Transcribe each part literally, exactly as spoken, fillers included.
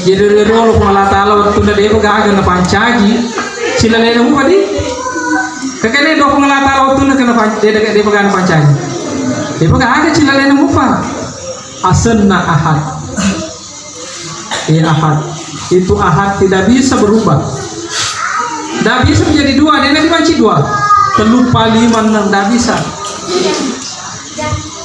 Jadi riolo Puang Allah Ta'ala wettunna de'pa gaga napancaji, silalena mupa di. Kakene do Puang Allah Ta'ala wettunna kena pan-, de-, de-, de'pa gaga napancaji. De'pa gaga silalena mupa. Asenna Ahad. Iya, Ahad. Itu Ahad tidak bisa berubah. Tidak bisa menjadi dua, dia nanti banci dua. Tellu, pa, lima, enam, tidak bisa.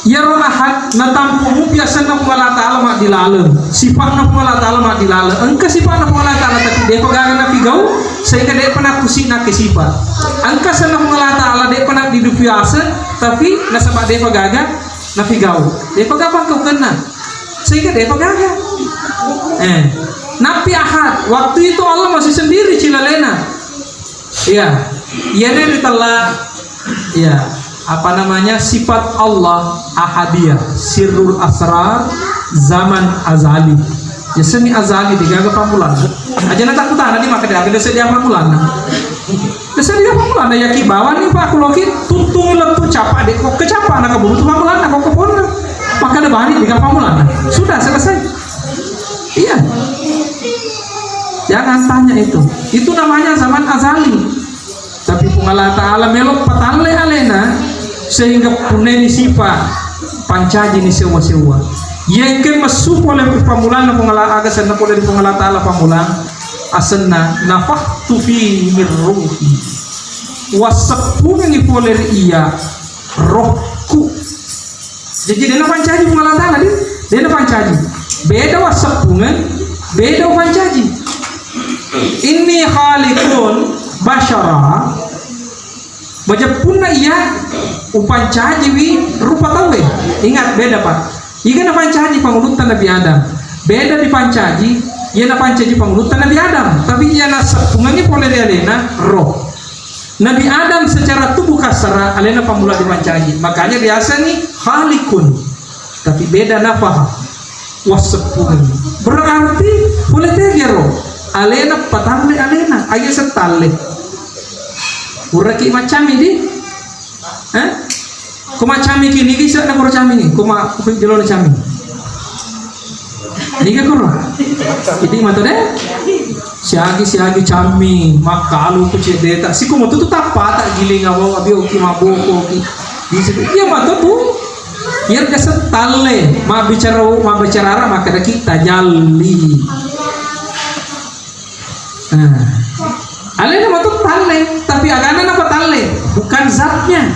Iyaro Ahad natampu mupi asenna Puang Allah Ta'ala maddilaleng, sifatna Puang Allah Ta'ala maddilaleng. Engka sifatna Puang Allah Ta'ala tapi de'pa gaga napigau, sehingga de'pa nakusi nake sifat. Engka asenna Puang Allah Ta'ala de'pa naddidupi aseng, tapi nasaba de'pa gaga napigau, de'pa gaga pangkaukenna, sehingga de'pa gaga. Eh, napi Ahad, waktu itu Allah masih sendiri cilalena. Iya, iya, ri tella, iya, apa namanya, sifat Allah ahadiyah, sirrul asrar, zaman azali. Yasengngi azali, de'gaga pammulanna. Aja natakkutana di maka de'gaga sedia pammulanna. Sedia pammulanna, yaki bawani pa kuloki tuntung lettu capa de' ko kecapa na kaburu tu pammulanna ko keponna. Maka ada bani de'gaga pammulanna. Sudah selesai. Iya. Jangan tanya itu. Itu namanya zaman azali. Tapi Puang Allah Ta'ala melo patalle alena sehingga punneni sipa pancaji ni sewa-sewa. Yengke messu pole ri pammulanna Puang Allah, aga senna pole ri Puang Allah Ta'ala pammulang, asenna nafakhtu fihi min ruhi. Wasseppungengi pole ri iya rohku. Jadi de'na pancaji Puang Allah Ta'ala di, de'na pancaji. Beda wasseppungeng, beda pancaji. Inni khaliqun basyara. Majeppunna iya upancajiwi rupa tauwe. Ingat, beda, Pak. Iga napancaji pangulutta Nabi Adam. Beda dipancaji, iya napancaji pangulutta Nabi Adam. Tapi iya nasseppungengi pole ri alena roh. Nabi Adam secara tubuh kasara alena pammula dipancaji. Makanya biasanya khaliqun. Tapi beda nafaha. Wasseppungengi. Berarti pole tegero. Alena patalle alena. Aja setalle. Uraki macami di. Hah? Ko macami ki nigi sa na koro cami ni. Ko ma ko jolo cami. Niga koro. Idi mato de. Siagi, siagi cami, makkalu ku cedeta. Siko mato tu tappa tak giling awo abi oki maboko ki. Di situ. Iya mato tu. Iya ga setalle, mabbicara, mabbicara maka kita jalli. Nah, alena matu talle, tapi agana napa talle? Bukan zatnya.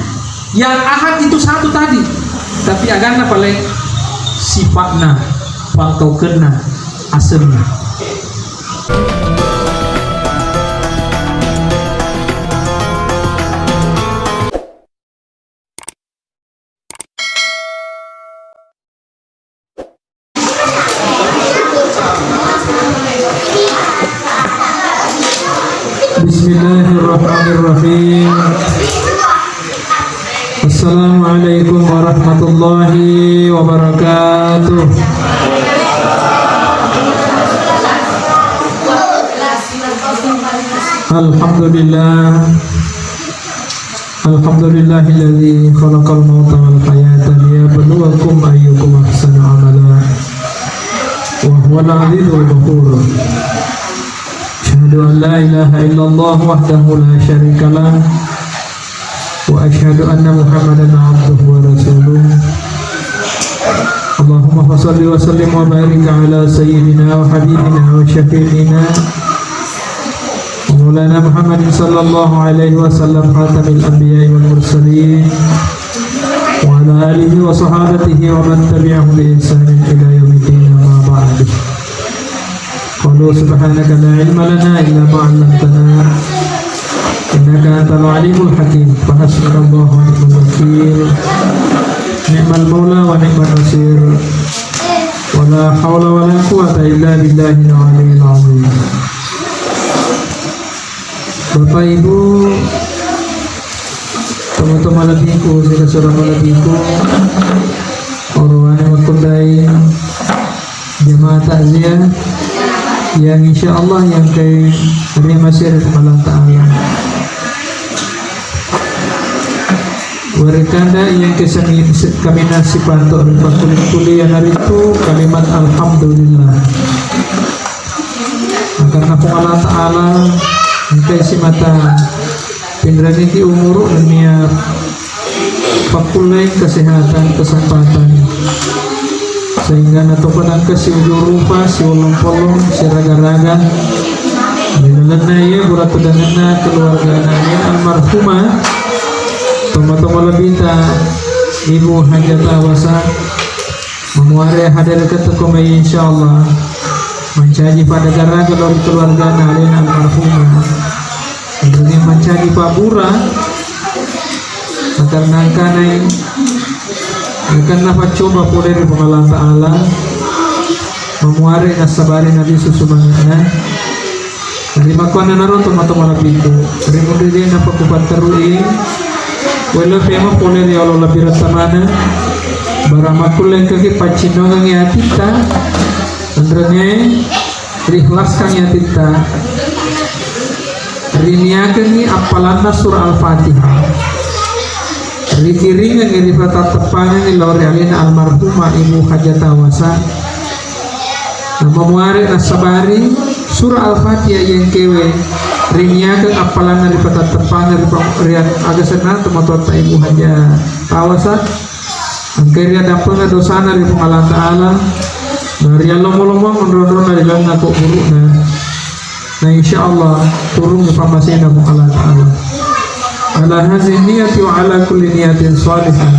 Yang ahad itu satu tadi. Tapi agana paling sifatna, pangkaukenna, asenna. Bismillahirrahmanirrahim. Assalamualaikum warahmatullahi wabarakatuh. Alhamdulillah. Alhamdulillahilladzi khalaqal mauta wal hayata liyabluwakum ayyukum ahsanu amala. Wa huwal azizul ghafur. Asyhadu an la ilaha illallah wahdahu la syarika lah. Wa asyhadu anna Muhammadan abduhu wa rasuluh. Allahumma fasalli wa sallim wa barik ala sayyidina wa habibina wa syafi'ina wa maulana Muhammadin sallallahu alaihi wasallam khatamil anbiya'i wal mursalin wa ala alihi wa sahabatihi wa man tabi'ahum bi ihsanin ila yaumiddin, amma ba'du. Qalu subhanaka la ilma lana illa ma 'allamtana innaka antal alimul hakim. Fa hasbunallahu wa ni'mal wakil. Ni'mal maula wa ni'man nasir. Wa la haula wa la quwwata illa billahil aliyyil azim. Bapak Ibu, tomatoa malebbiku, sikasurang malebbiku, orowane makkunrai jamaah takziah yang insya Allah yang ke ria masih ada Allah Ta'ala. Werekanda yang kesami, kaminang sipanto ri pakkulia-kulia naritu kalimat alhamdulillah. Allah Ta'ala engkai simata pinrengiki umuru nennia pakkulleng kesehatan, kesempatan, sehingga natopa nangka siujung rupa, siullung-pollung, siraga-raga ri lalenna iye buratudangenna keluargana almarhumah, tomatoa malebbita Ibu Hajjah Tawasa. Mamuare hadir ke toko mai, insyaallah mancaji pada garaga lori keluargana alena almarhumah. Tentunya mancaji pabura, agar nangkanai, agar nafaccoba pole ri Puang Allah Ta'ala. Mamuare nassabari nabisu sumanga'na. Rimakkuannanaro tomatoa malebbiku, ri munri de napakupatterui, welo pema pole ri olo lebbi rettamana, bara makkullengkaki paccinnongengi atitta, enrengnge riikhlaskangi atitta, riniakengngi appalanna surah Al-Fatihah, rikiringengngi, ripatatteppangeng lao ri alena almarhumah Ibu Hajjah Tawasa. Namamuare nassabari surah Al-Fatihah iya engkae riniakeng appalanna ripatatteppangeng ri pang-, ri agasenna tomatoatta Ibu Hajjah Tawasa. Engkae riaddappengeng dosana ri Puang Allah Ta'ala. Na riallomo-lomo onro-onrona ri lalenna kuburu'na. Na insyaallah turungngi pammasena Puang Allah Ta'ala. Ala hazihi niyati wa ala kulli niyatin salihah.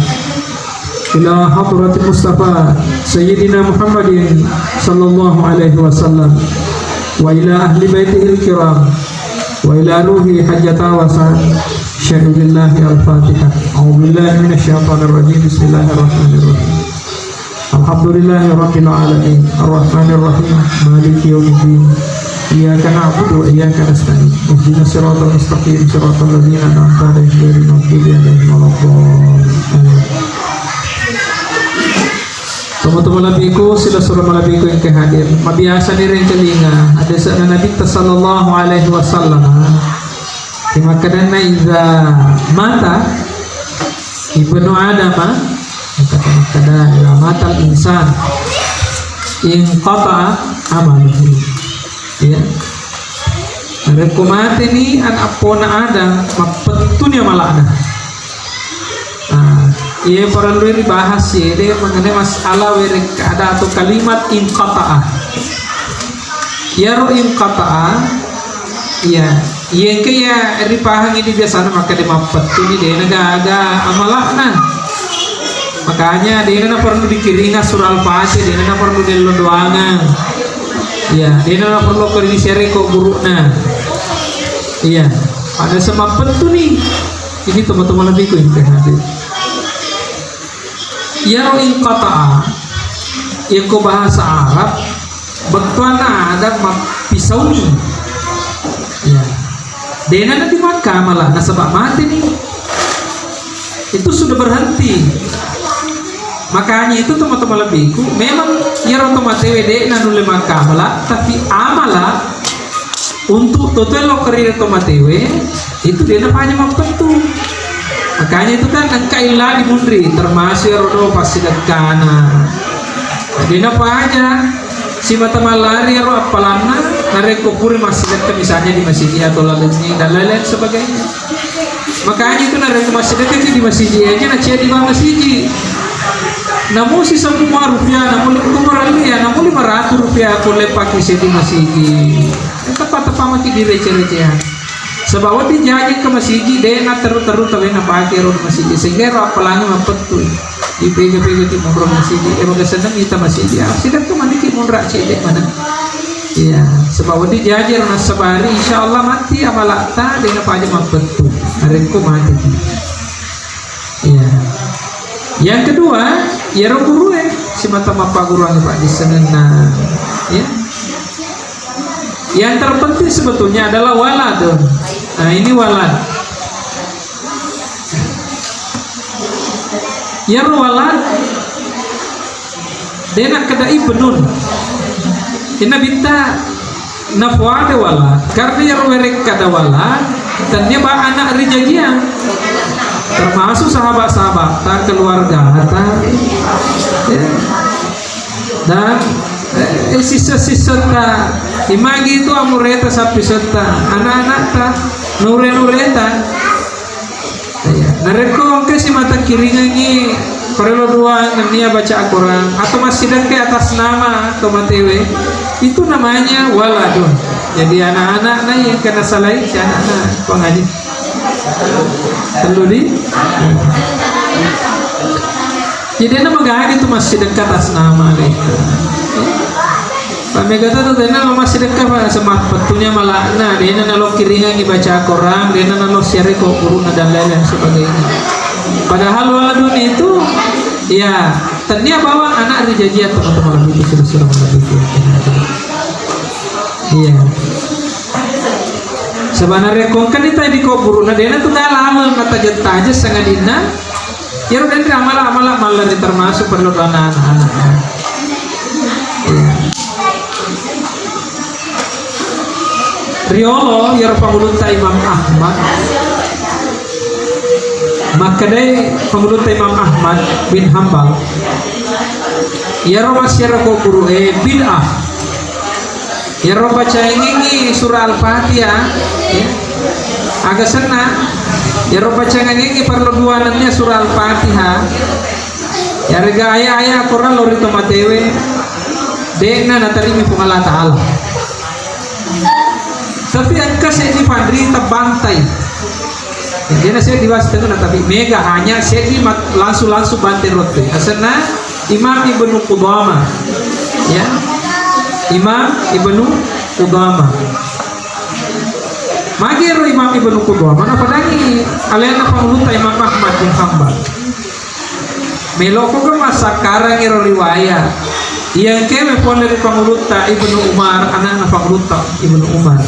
Ila hadrati Mustafa Sayyidina Muhammadin sallallahu alaihi wasallam, wa ila ahli baitihil kiram, wa ila ruhi Hajjah Tawasa, syai'u billahi al-Fatihah. A'udzu billahi minasy syaithanir rajim. Bismillahirrahmanirrahim. Alhamdulillahi rabbil alamin. Arrahmanirrahim. Maliki yaumiddin. Iyyaka na'budu wa iyyaka nasta'in. Ihdinas siratal mustaqim. Siratal ladzina an'amta 'alaihim ghairil maghdubi 'alaihim waladdallin. Amin. Tomatoa malebbiku, silessureng malebbiku engka hadir. Mabiasani riengkalinga hadisna Nabitta sallallahu alaihi wasallam. Rimakkadanna, "Idza mata ibnu Adama," makkada, "Idza matal insan inqata'a amaluhu." Ya. Narekko mateni ana' eppona Adam, mappettuni amala'na. Ah, iye parellu ribahas iye de mengenai masalah werekkada atau kalimat inqata'a. Iyaro inqata'a, iya, iye engka iya ripahangi di biasana makkada mappettuni, dena gaga amala'na. Makanya dena na perlu dikiringa surah Al-Fatihah, dena na perlu dello doangan. Iya, dena na perlu ko disere ko guruna. Iya, pada semappettuni. Ini teman-teman lebih ku yang hadir. Iyaro inqata'a, iyako bahasa Arab, bettuanna ada mappisauni. Ya. Dena na di Makkah malah, nasaba mateni. Itu sudah berhenti. Makanya itu teman-teman lebihku, memang iyaro tomatewe de na nulle Makkah malah, tapi amala untuk toto lokeri tomatewe, itu de napaja mappettu. Makanya itu kan engka illa di munri, termasuk ero do passidekkana. De napaja simata mallari ero appalanna, narekko puri massidekka misalnya di masigi atau lalenni dan lain-lain sebagainya. Makanya itu narekko massidekka di masigi aja na cia di masigi. Namu si semua rupiah, namu lima ratus rupiah, namu lima ratus rupiah kulle pakai di masigi. Tepa-tepa maki direce-recehan. Sebab wedding jaji ke masigi, de na teru-teru tawe na pake ro masigi. Sehingga ro apalagi mapettui. Dipega-pega ti monro masigi. Eh, maka seneng ita masigi. Ah, sidak tu maniki monra cedek mana. Iya, sebab wedding jaji ro nasabari, insyaallah mati amalata de na paja mapettu. Arengko mati. Iya. Yang kedua, iyaro gurue, simata mappaguruang Pak di senenna. Ya. Yang terpenting sebetulnya adalah walad. Nah, ini walad. Iyaro walad, de nakkeda ibnun. Inna bitta nafuada walad. Karena iyaro werekkada walad, tennia ba anak rijajiang. Termasuk sahabat-sahabatta, keluargata. Ya. Dan Eh, sisa-sisata, imagi itu amureta sappi setta, anak-anakta, nure-nureta. Iya. Narekko engka simata kiringengi parello dua nennia baca Al-Quran atau massidekka atas nama atau matewe, itu namanya waladun. Jadi anak-anak na yang kena salai si anak-anak pengaji. Tellu di. Jadi ena magadi tu massidekka atas nama deh. Pamegata tu tena lo massidekka pa semat pettunya malakna, dena nalo kiringangi baca Quran, dena nalo siare ko guru na dan lain-lain sebagainya. Padahal waladun itu ya tennia bawa anak rijajian teman-teman lebih itu sudah sudah lebih itu. Iya. Sebenarnya kongkani tadi ko guru na dena tu ngalama mata jetta aja sangadinna. Iyaro denre amala-amala mallani termasuk perlu anak-anak. Iya. Riolo iyaro pangulutta Imam Ahmad. Makkedai pangulutta Imam Ahmad bin Hambal. Iyaro masyarakat guru eh bid'ah. Iyaro bacaengengngi surah Al-Fatihah, ya. Aga senna, iyaro bacaengengngi parlo dua nennia surah Al-Fatihah. Yarega aya-aya Quran lori to matewe, de'na natarimi Puang Allah Ta'ala. Tapi engka seddi panrita bantai. Jadi saya diwasi tengah tapi mega hanya seddi mat-, langsung-langsung bantai rotte. Asenna Imam Ibnu Qudamah. Ya. Imam Ibnu Qudamah. Magero Imam Ibnu Qudamah napadangi alena pangulutta Imam Ahmad bin Hambal. Meloko ke massakkarang ero riwayat. Iya engke me pole ri pangulutta Ibnu Umar, anakna pangulutta Ibnu Umar.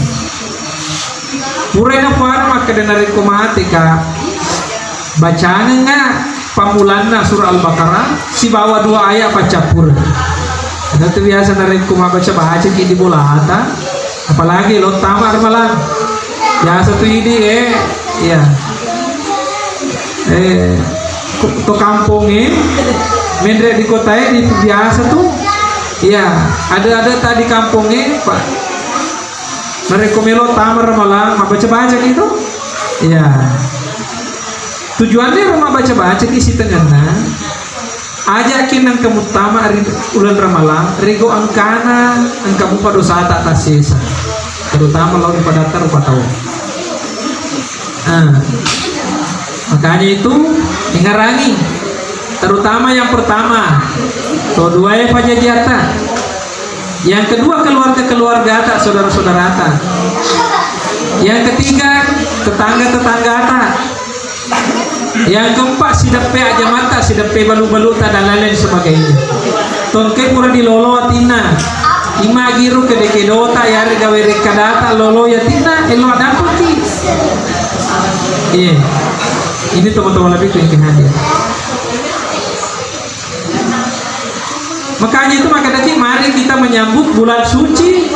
Pura na puara makkeda narekko mate ka, bacangenga pammulanna surah Al-Baqarah sibawa dua ayat paccappureng. Ada tu biasa narekko mabbaca-baca ki di bolata, apalagi lo tama ramalang. Biasa tu idi eh, iya. Eh, ko-, to kampongnge, menre di kotae di biasa tu, iya, ada-ada ta di kampongnge, Pak. Narekko melo tama ramalang, mabbaca-baca gitu. Iya. Tujuannya ro mabbaca-baca ki sitengenna. Aja'ki nengka muttama ri uleng ramalang, rego engkana engka mupa dosata tassesa. Terutama lao ri padatta rupa tau. Ah. Makanya itu, ingarangi. Terutama yang pertama, to duae pajajiatta. Yang kedua, keluarga-keluargata, saudara-saudarata. Yang ketiga, tetangga-tetanggata. Yang keempat, sideppe ajamatta, sideppe balu-baluta, dan lain-lain sebagainya. Tongke pura dilolo atinna. Imagi ro kede-kedota, yarega werekkadata, lolo yatinna, elo adampeki. Iya. Ini teman-teman lebih yang hadir. Makanya itu makanya mari kita menyambut bulan suci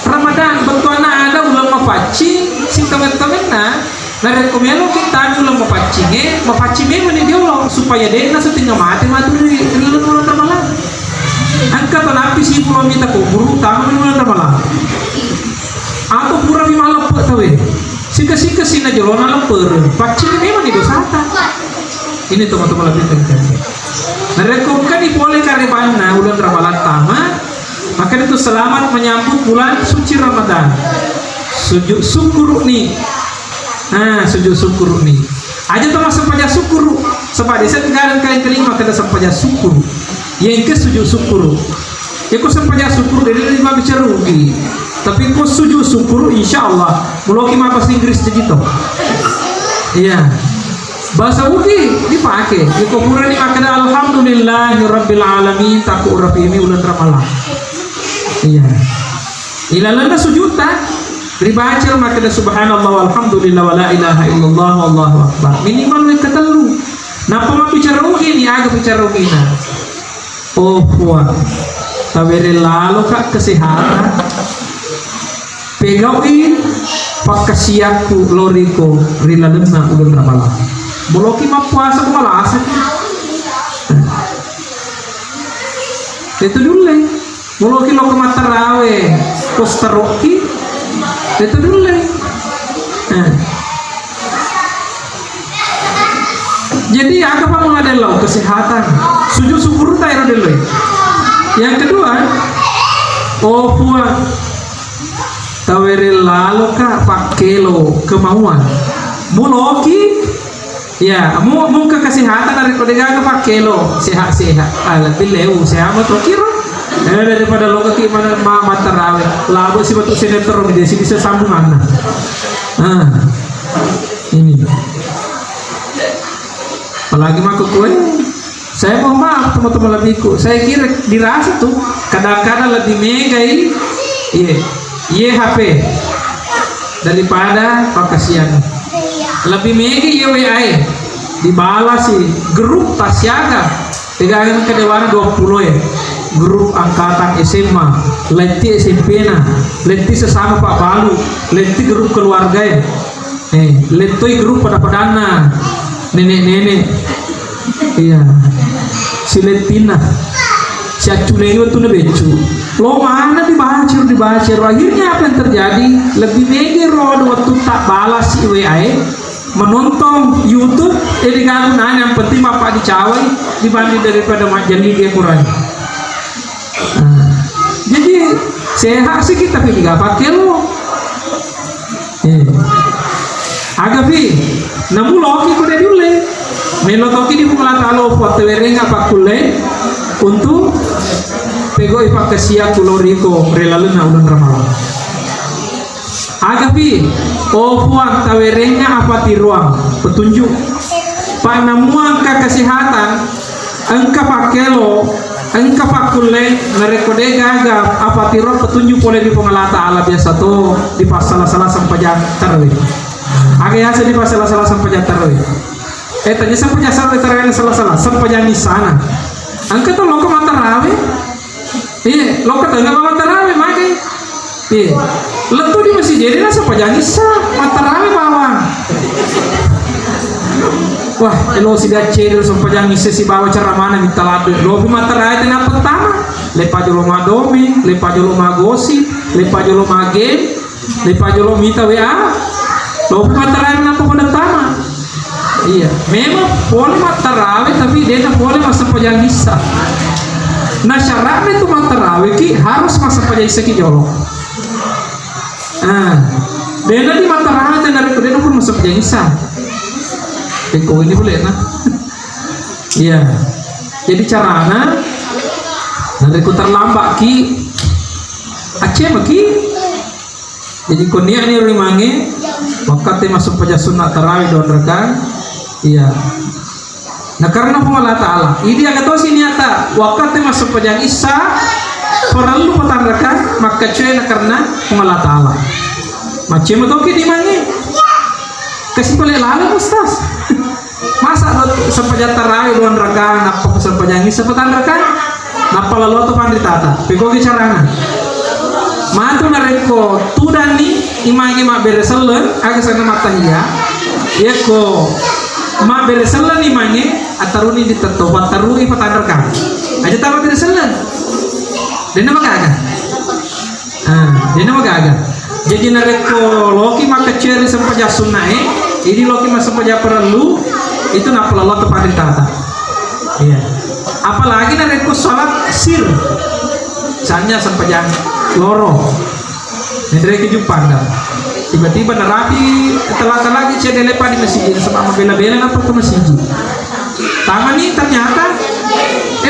Ramadan, bettuanna ada uleng mapaccing, sitengeng-tengenna, narekko meloki tami uleng mapaccingnge, mapaccing memang ni diolo, supaya de'na setengnga mate matu ri, ri uleng Ramalang. Engka to nappi sipulo mita kuburu, tama uleng Ramalang. Atau pura mi maleppe tawe, sika-sika sina jolona lepper, paccing memang ni dosata. Ini teman-teman lebih tegang. Narekko engkani pole karebanna uleng Ramalang tama, maka itu selamat menyambut bulan suci Ramadan. Sujud syukur ni. Nah, sujud syukur ni. Aja to massempajang syukur. Sebab desa negara kalian kelima kena sempajang syukur. Yang ke sujud syukur. Ya ko sempajang syukur dari lima bicara rugi. Tapi ko sujud syukur, insya Allah, muloki ma bahasa Inggris jadi to. Iya. Bahasa Ugi dipake. Iko purani makkeda, "Alhamdulillahi rabbil alamin," takku rapi ini uleng Ramalang. Iya. Ilalenna sujudta, ribaca makkeda, "Subhanallah walhamdulillah wala ilaha illallah wallahu akbar." Minimal wekka tellu. Nappa mabbicara Ugi ni, aga bicara Ugina? Oh, Puang, tawere laloka kesehatan. Pegau'i pakkasiakku loriko ri lalenna uleng Ramalang. Boloki mappuasa ko malasaki. Itu dulu. Moloki lo ke mattarawe, posteroki, itu dulu. Eh. Jadi, aga pa mula dello kesehatan? Sujud syukur ta ero dello. Yang kedua, oh Puang, tawere lalo ka pakkelo kemauan. Muloki, ya, mu, mungka kesehatan dari kode gaga pakkelo, sehat-sehat. Ah, lebih leu, sehat betul kiro. Eh, daripada lo kaki mana ma, mattarawe. Labo si betul sinetron dia si bisa sambungan. Ah, ini. Apalagi mako kue. Saya mohon maaf teman-teman lebihku. Saya kira dirasa tuh kadang-kadang lebih megai, iya, iya H P daripada pakasian. Lebih megai iya W A e. Dibalasi grup tasiaga. Tegangan kedewana dua puluh ya. Grup angkatan S M A, letti S M P na, letti sesama Pak Balu, letti grup keluarga ya. Eh, lettoi grup pada-padanna nenek-nenek. Iya. Si lettina. Si acculei wettunna beccu. Lo mana dibacir, dibacir. Akhirnya apa yang terjadi? Lebih mege ro waktu tak balas si W A e, menonton YouTube, eh, diganggu nanya, yang penting bapak dicawai dibanding daripada majjali dia kurang. Nah, jadi sehat sih kita pilih gak pakai lo. Eh. Aga pi, namu loki kuda diulle. Melo toki di Puang Allah Ta'ala, oh Puang, tawerengnga pakkulle untuk pegoi pakkasiakku lao riko ri lalenna uleng Ramalang. Aga pi, oh Puang, tawerengnga apatiroang, petunjuk. Panamuangka kesehatan, engka pakkelo, engka pakkulle, narekko de gaga apatiro petunjuk pole di Puang Allah Ta'ala, biasa to dipassala-sala sempajang tarawih. Aga yaseng dipassala-sala sempajang tarawih? Eh, tanya sempajang sala tarawih sala-sala, sempajang isana. Engka to loko mattarawe. Iya, loko tengah mattarawe magai. Iya. Lettu di masjid jadi nasa pajang isa, mattarawe bawang. Wah, elo si dacere sempajang isa si bawa ceramana minta ladu. Lobi mattarawe tena pertama. Lepa jolo madome, lepa jolo magosip, lepa jolo magem, lepa jolo mita W A. Lobi mattarawe napa pada tama. Iya, memang pole mattarawe tapi dena pole massempajang isa. Nah, syaratnya itu mattarawe ki harus massempajang isa ki jolo. Ah, dena di mattarawe dan dari dena pun massempajang isa. Eko ini boleh nah. Iya. Jadi carana, narekko terlambat ki, acce maki. Jadi ko niatni rimangnge, wakkatte massempajang sunna tarawih dua rakang, iya. Na karena Puang Allah Ta'ala, idi aga tosi niatta, wakkatte massempajang isa, parellu patanrakang, makkacoe na karena Puang Allah Ta'ala. Macce matoki dimangnge. Kasi pale laleng, Ustaz. Masa sempajang tarawih dua rakang, nappa sempajang isa patang rakang, nappa lalo to panritata. Pekogi carana. Matu narekko tudanni imangnge mabbere selleng, aga sanna mattahiya. Yekko mabbere selleng imangnge, attaruni di tetto, pattarui patang rakang. Aja tama bere selleng. Denna magaga. Ah, dena magaga. Jadi narekko loki makkeceri sempajang sunnae, ini loki massempajang parellu, itu nappa lalo to panritata. Iya. Apalagi narekko salat sir. Misalnya sempajang loro. Menre ke Jupang dah. Tiba-tiba narapi telat-telat cedde lepa di masjid, nasaba mabela-bela nappa ke masjid. Tamani ternyata,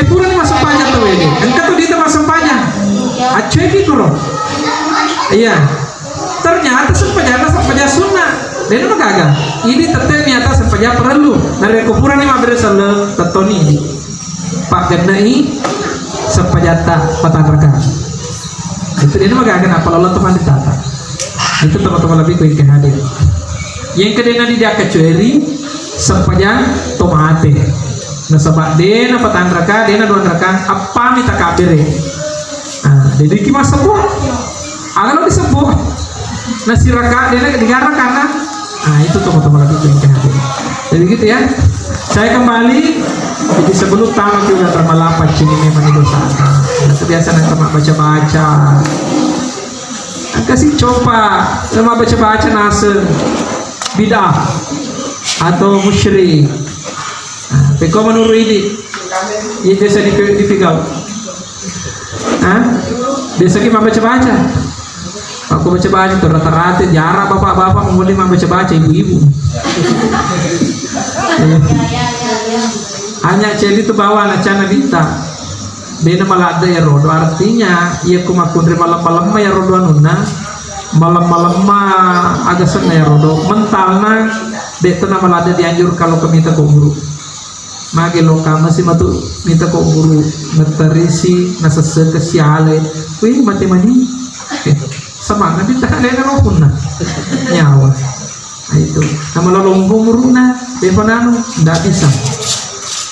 eh, purani massempajang tawwe de. Engka tu dita massempajang. Accueki kuro. Iya. Ternyata sempajanna sempajang sunna. Dena magaga. Ini tette niata sempajang parellu. Narekko purani mabbere selleng, tettoni. Paggennai sempajatta patang rakang. Itu dena magaga nappa lalo to panritata. Itu teman-teman lebih ku yang hadir. Yang kedena di diakkacueri sempajang to mate. Nasaba dena patang rakang, dena dua rakang, appami takabbere. Ah, jadi ki massebbu. Aga lo disebbu? Nasiraka dena digarra karena, ah, itu teman-teman lebih ku yang hadir. Jadi gitu ya. Saya kembali, jadi sebelum tamat juga termalapa cini memang dosa. Biasa nangka mabbaca-baca. Engka si copa, sama baca-baca naseng bid'ah atau musyrik. Nah, pekko menurut ini, ini biasa di, di Pigau. Hah? Biasa ki mabbaca-baca. Aku baca-baca tuh rata-rata jarang bapak-bapak mulai mabbaca-baca, ibu-ibu. Hanya jadi tuh bawa anak cana bita. Dena maladde iyaro do, artinya iya ku makkunrai malemma-lemma iyaro do anunna, malemma-lemma aga senna iyaro do, mentalna de' tona maladde dianjurkan lo ke mita ko guru. Mage lo kama si matu mita ko guru, ngetterisi, nasesseke siale, wih, mate mani. Semangat di tanah dena lo punna nyawa. Nah, itu. Namalolongko umuruna, depa nanu, ndak bisa.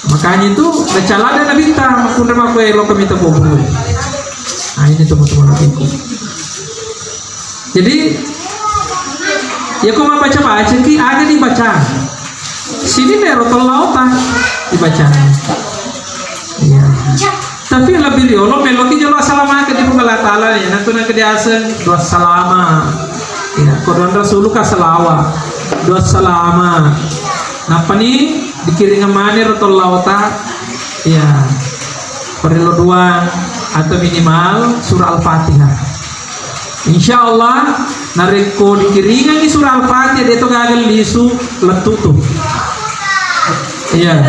Makanya itu, bacalah ada Nabi ta, makkunrai makko elo kami tepobulu. Nah, ini teman-teman Nabiku. Jadi, ya kok mau baca-baca ki, ada dibaca. Sini nero tolauta dibaca. Iya. Tapi lebih riolo meloki jolo assalamaka di Puang Allah Ta'ala ya. Nantu nang diaseng doa salama. Ya, kodoan Rasulu ka salawa. Doa salama. Nappa ni dikiring mani rotol lauta. Ya. Perlu dua atau minimal surah Al-Fatihah. Insya Allah, narekko dikiringangi surah Al-Fatihah, de' to gaga lisu, lettu tu. Iya.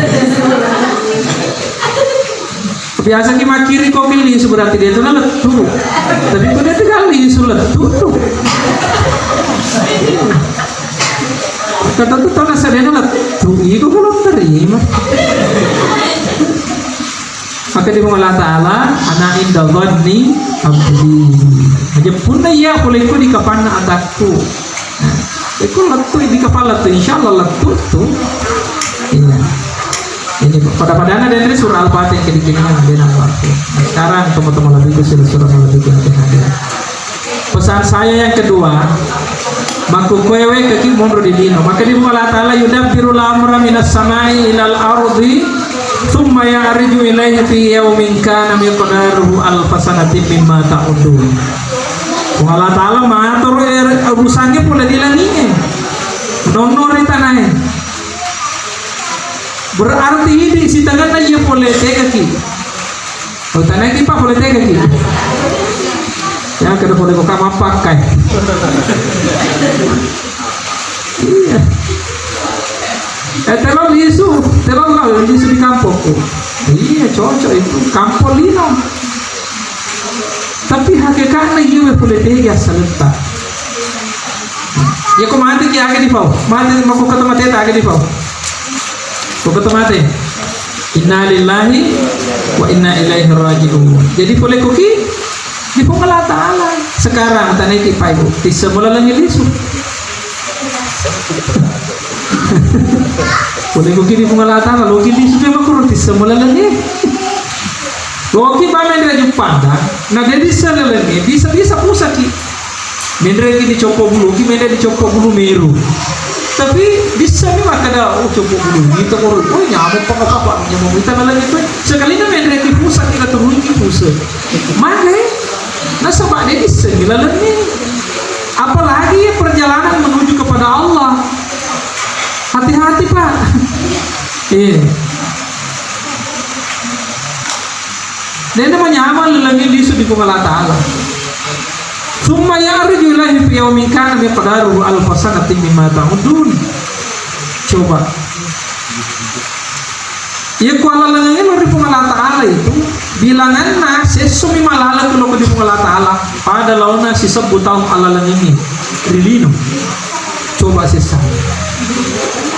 Biasa ki makkiri ko ki lisu, berarti de' to na lettu. Tapi ko de' to gaga lisu, lettu tu. Kata tu tau nasadena lettu, iko belum terima. Maka di Allah Ta'ala, ana inda dhanni abdi. Aja punna iya pole ko di kapanna atakku. Nah, iko lettu di kapal lettu, insya Allah lettu tu. Iya. Ini pada-padana dari surah Al-Fatihah ke dikirimkan dengan waktu. Nah, sekarang teman-teman lebih ke surah-surah lebih ke hadir. Pesan saya yang kedua, makkukkoe wekki monro di lino. Maka di Allah Ta'ala, "Yudabbirul amra minas samai ilal ardi, tsumma ya'ruju ilaihi fi yaumin kana miqdaruhu alfa sanatin mimma ta'uddun." Puang Allah Ta'ala matur, eh, urusannya pole di langit. Nonno ri tanahe. Berarti ini sitangenna iya pole tegaki. Oh, tanaiki, Pak, pole tegaki. Ya, kada pole kok mapakkai. Iya. Eh, telo lisu, telo lisu di kampokku. Iya, cocok itu. Kampong lino. Tapi hakikatna iya pole tega saletta. Ya, ko mate ki aga dipau. Mate, mako kata mate ta aga dipau. Ko kata mate. Inna lillahi wa inna ilaihi raji'un. Jadi pole koki di Puang Allah Ta'ala. Sekarang tanaiki, Pak, Ibu. Tisseng mulalengi lisu. Pole koki di Puang Allah Ta'ala, loki lisu memang kurang tisseng mulalengi. Loki pamen raja pandang, na jadi selalengi bisa-bisa pusaki. Menreki dicoppo bulu, ki menre dicoppo bulu meru. Tapi bisa ni makkeda, "Oh, coppo bulu itu, oh, oh, nyamuk apa apa, nyamuk itu malah itu." Sekalinya menreki pusat, kita turun ki pusat. Maka nasaba de' dissengi lalengnge. Apalagi perjalanan menuju kepada Allah. Hati-hati, Pak. Iya. Dena manyameng lalengnge lisu di Puang Allah Ta'ala. Tsumma ya'ruju ilaihi fi yaumin kana miqdaruhu alfa sanatin mimma ta'uddun. Coba. Iya, ku alalangengnge lao ri Puang Allah Ta'ala itu, bilanganna sessomi malaleng lao di Puang Allah Ta'ala, pada laona sisebbu taung alalangengnge ri lino. Coba sessa.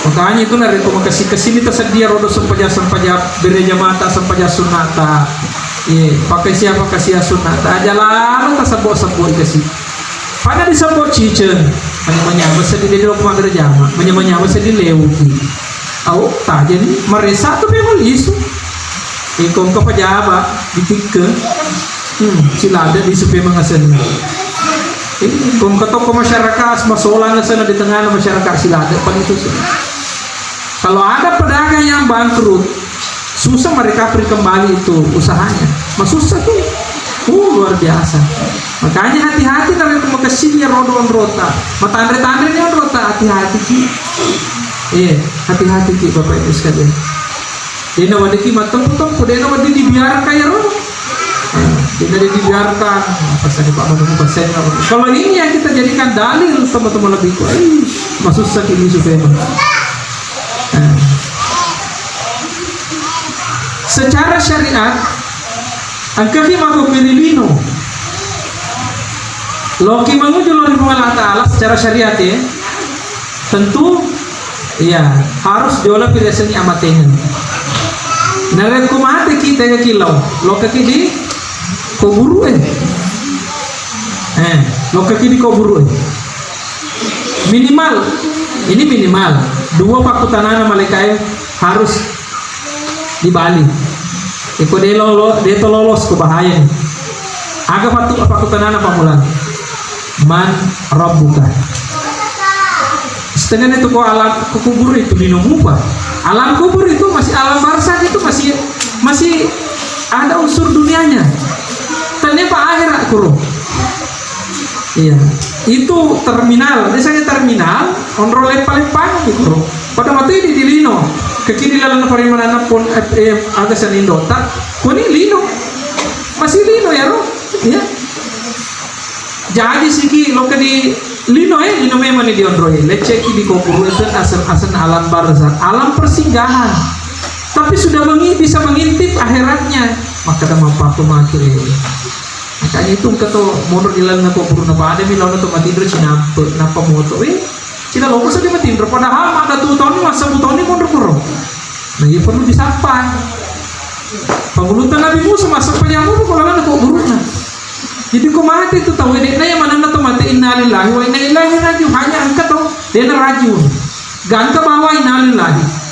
Makanya itu narekko makessing-kessing ni tasedia rodo sempajang-sempajang berejamata, sempajang sunnata. Iya, pakkasia-pakkasia sunnata. Aja lalo tasebbo-sebbo ikasi. Pada disebbo ciceng. Manya-manya seddi de' lo pamagere jama. Manya-manya seddi leuki. Au, tajeng maresa tu memang lisu. Iko engka pajaba di tikke. Hmm, silada lisu memang asenna. Eh, ko engka toko masyarakat masolang asenna di tengah masyarakat silada paling susah. Kalau ada pedagang yang bangkrut, susah merecovery kembali itu usahanya. Masussa ki. Uh, luar biasa. Makanya hati-hati narekko makessing iyaro onrota. Matanre-tanre ni onrota, hati-hati ki. Eh, hati-hati ki Bapak Ibu sekalian. Dena wadiki mattempu-tempu, dena wadi dibiarkan iyaro. Nah, dena dibiarkan. Nah, pasal Pak Manu, pasal Pak Manu. Kalau ini yang kita jadikan dalil, teman-teman lebih kuat. Ih, masussa ki ini supaya. Nah. Secara syariat, engkaki makkukiri lino. Loki manguju lao ri Puang Allah Ta'ala secara syariat ya. Tentu, iya, harus jolo pi riasengngi amatengeng. Narekko mate ki, tega ki lao, lokka ki di kuburu e. Eh, lokka ki di kuburu e. Minimal, ini minimal, dua pakkutanana malaikae harus di Bali. Iko de lolo, de to lolos ko bahaya ni. Aga patu apa kutanana pamulang. Man rabbuka. Setengahnya tu ko alam ko kubur itu lino mupa. Alam kubur itu masih alam barzakh itu masih masih ada unsur dunianya. Ternyata akhirat kuro. Iya, itu terminal. Biasanya terminal, onro leppa-leppana gitu. Pada mati di, di lino. Kekini lalang parimanana pun, eh, eh, aga senindo. Tak, kuni lino. Masih lino ya, Ro? Iya. Jadi siki lo ke di lino, eh, lino memang di onro, eh. Leceki di kubur itu asal-asal alam barzakh, alam persinggahan. Tapi sudah mengi-, bisa mengintip akhiratnya. Maka ada mampu mati, eh. Makanya itu engka to monro di lalenna kuburu na pada mi laona to matinro cinampe, nappa moto, eh, cina loko seddi matinro. Padahal maddatu taunni, massebbu taunni monro kuro. Nah, iya perlu disappai. Pangulutta Nabi Musa massappa jamu ko lalenna kuburuna. Jadi ko mate tu tau, eh, de'na iya manenna to mate innalillahi wa inna ilaihi rajiun. Hanya engka to, de'na rajiun. Gangka bawa innalillahi.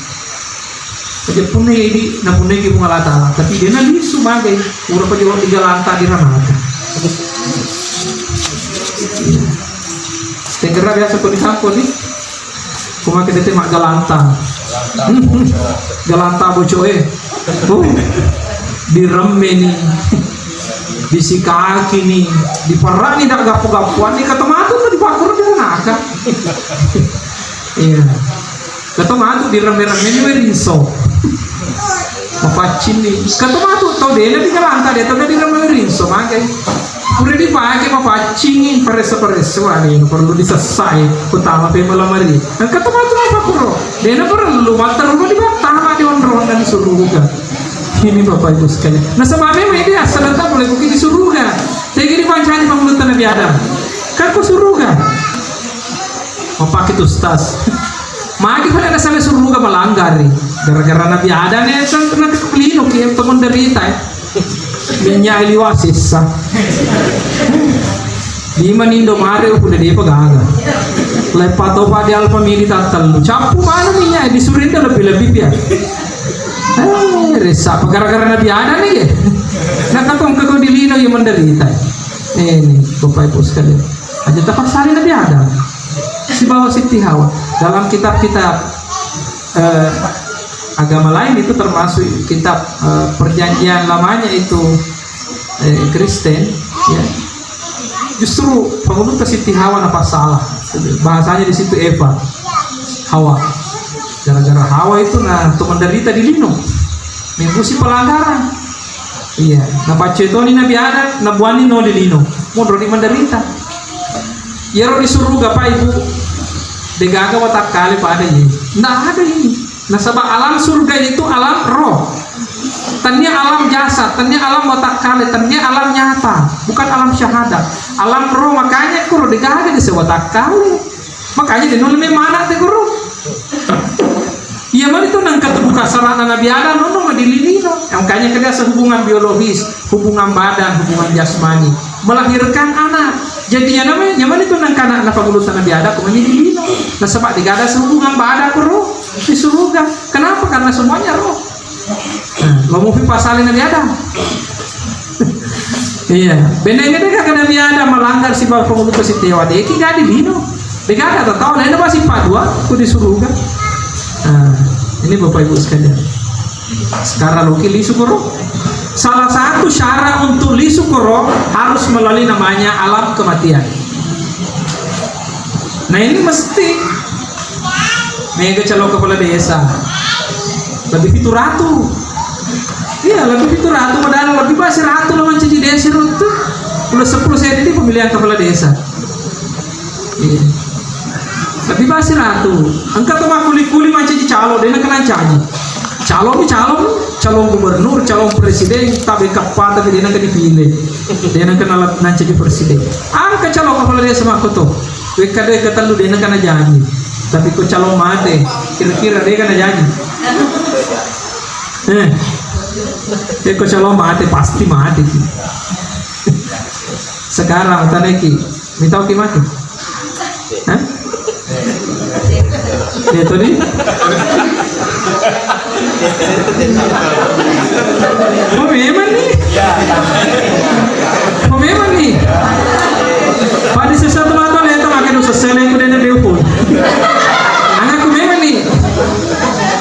Aja punna idi, na punna ki Puang Allah Ta'ala. Tapi de'na lisu magai, pura pa jolo digalanta di ranaka. Tengkera biasa ko ditampo ni. Kuma kita tema galanta. Galanta bocoe. Oh, diremmeni. Disikaki ni, diperani dak gapu-gapuan ni, kata matu tu dipakuru di ranaka. Iya. Kata matu diremme-remme ni rinso. Mapaccing ni. Kata matu tau de'na digalanta de', tau diremme rinso magai. Pura dipake mapaccing ni, paresse-paresse wani, perlu disessai, utama pe malamari. Kata matu apa kuro? De'na perlu, materru di battama di onronna di suruga. Ini Bapak Ibu sekalian. Nasaba memang ini asal datang mulai kuki di suruga. Tegi dipancani pangulutta Nabi Adam. Kan ko suruga. Mapake tu, Ustaz. Magi pada ada salah suruga melanggar ni. Gara-gara Nabi Adam ni kan kena kekelino ki yang temen derita ya. Minyak liwa sisa. Lima nindo mare udah dia pegaga. Lepas topa di Alfamidi tak telu. Capu mana minyak di Surinda lebih-lebih dia. Eh, resa apa gara-gara Nabi Adam ni ke? Nah, katong kau di lino yang menderita. Eh, ini Bapak Ibu sekalian. Aja tapasali Nabi Adam. Sibawa Siti Hawa. Dalam kitab-kitab, eh, agama lain itu termasuk kitab, eh, perjanjian lamanya itu, eh, Kristen, ya. Justru pangulutta Siti Hawa na pasala. Bahasanya di situ Eva, Hawa. Gara-gara Hawa itu na tu menderita di lino. Minggu si pelanggaran. Iya, napaccoi toni Nabi Adam, nabuani no di lino. Monro di menderita. Iyaro di suruga, Pak Ibu, degaga watakkale pada ye. Ndak ada ini. Nasaba alam surga itu alam roh. Tania alam jasad, tania alam watakkale, tania alam nyata, bukan alam syahadat. Alam roh, makanya kuro degaga dese watakkale. Makanya dia nulis mana te guru. Iya mani tu nang ketubuh kasarana Nabi Adam nono madililino. Makanya kada sehubungan biologis, hubungan badan, hubungan jasmani, melahirkan anak. Jadi ya namanya, ya mani tu nang kana napa bulu Nabi Adam kau madililino. Nasaba degaga sehubungan badan kuru di surga. Kenapa? Karena semuanya roh. Nah, lo mupi pasali Nabi Adam. Iya, beneng degaga Nabi Adam melanggar sibawa pangulutta Siti Hawa. Deki gadi lino. Degaga tau lain apa sipa dua ku di surga. Nah, ini Bapak Ibu sekalian. Sekarang lo kili syukur. Salah satu syarat untuk lisu koro harus melalui namanya alam kematian. Nah, ini mesti mega calon kepala desa. Lebih pitu ratu. Iya, lebih pitu ratu, padahal lebih pasi ratu lo mancaji desa itu. Udah sepuluh saya di pemilihan kepala desa. Iya. Tapi pasti ratu. Engka to makkuli-kuli mancaji calo, dena kena caji. Calo mi calo, calon gubernur, calon presiden, tapi kappa tapi dena kena dipilih. Dena kena la-, nancaji presiden. Engka calo kepala desa makko to. Wekka de ketellu dena kena janji. Tapi ko calo mate, kira-kira de kena janji. Eh. Eh, ko calo mate pasti mate ki. Sekarang taneki. Mitau ki matu? Hah? Ya tadi? Oh, memang nih. Oh, memang nih. Pada sesuatu mata lihat tak makan usah sele ku dene diupun. Anakku memang nih.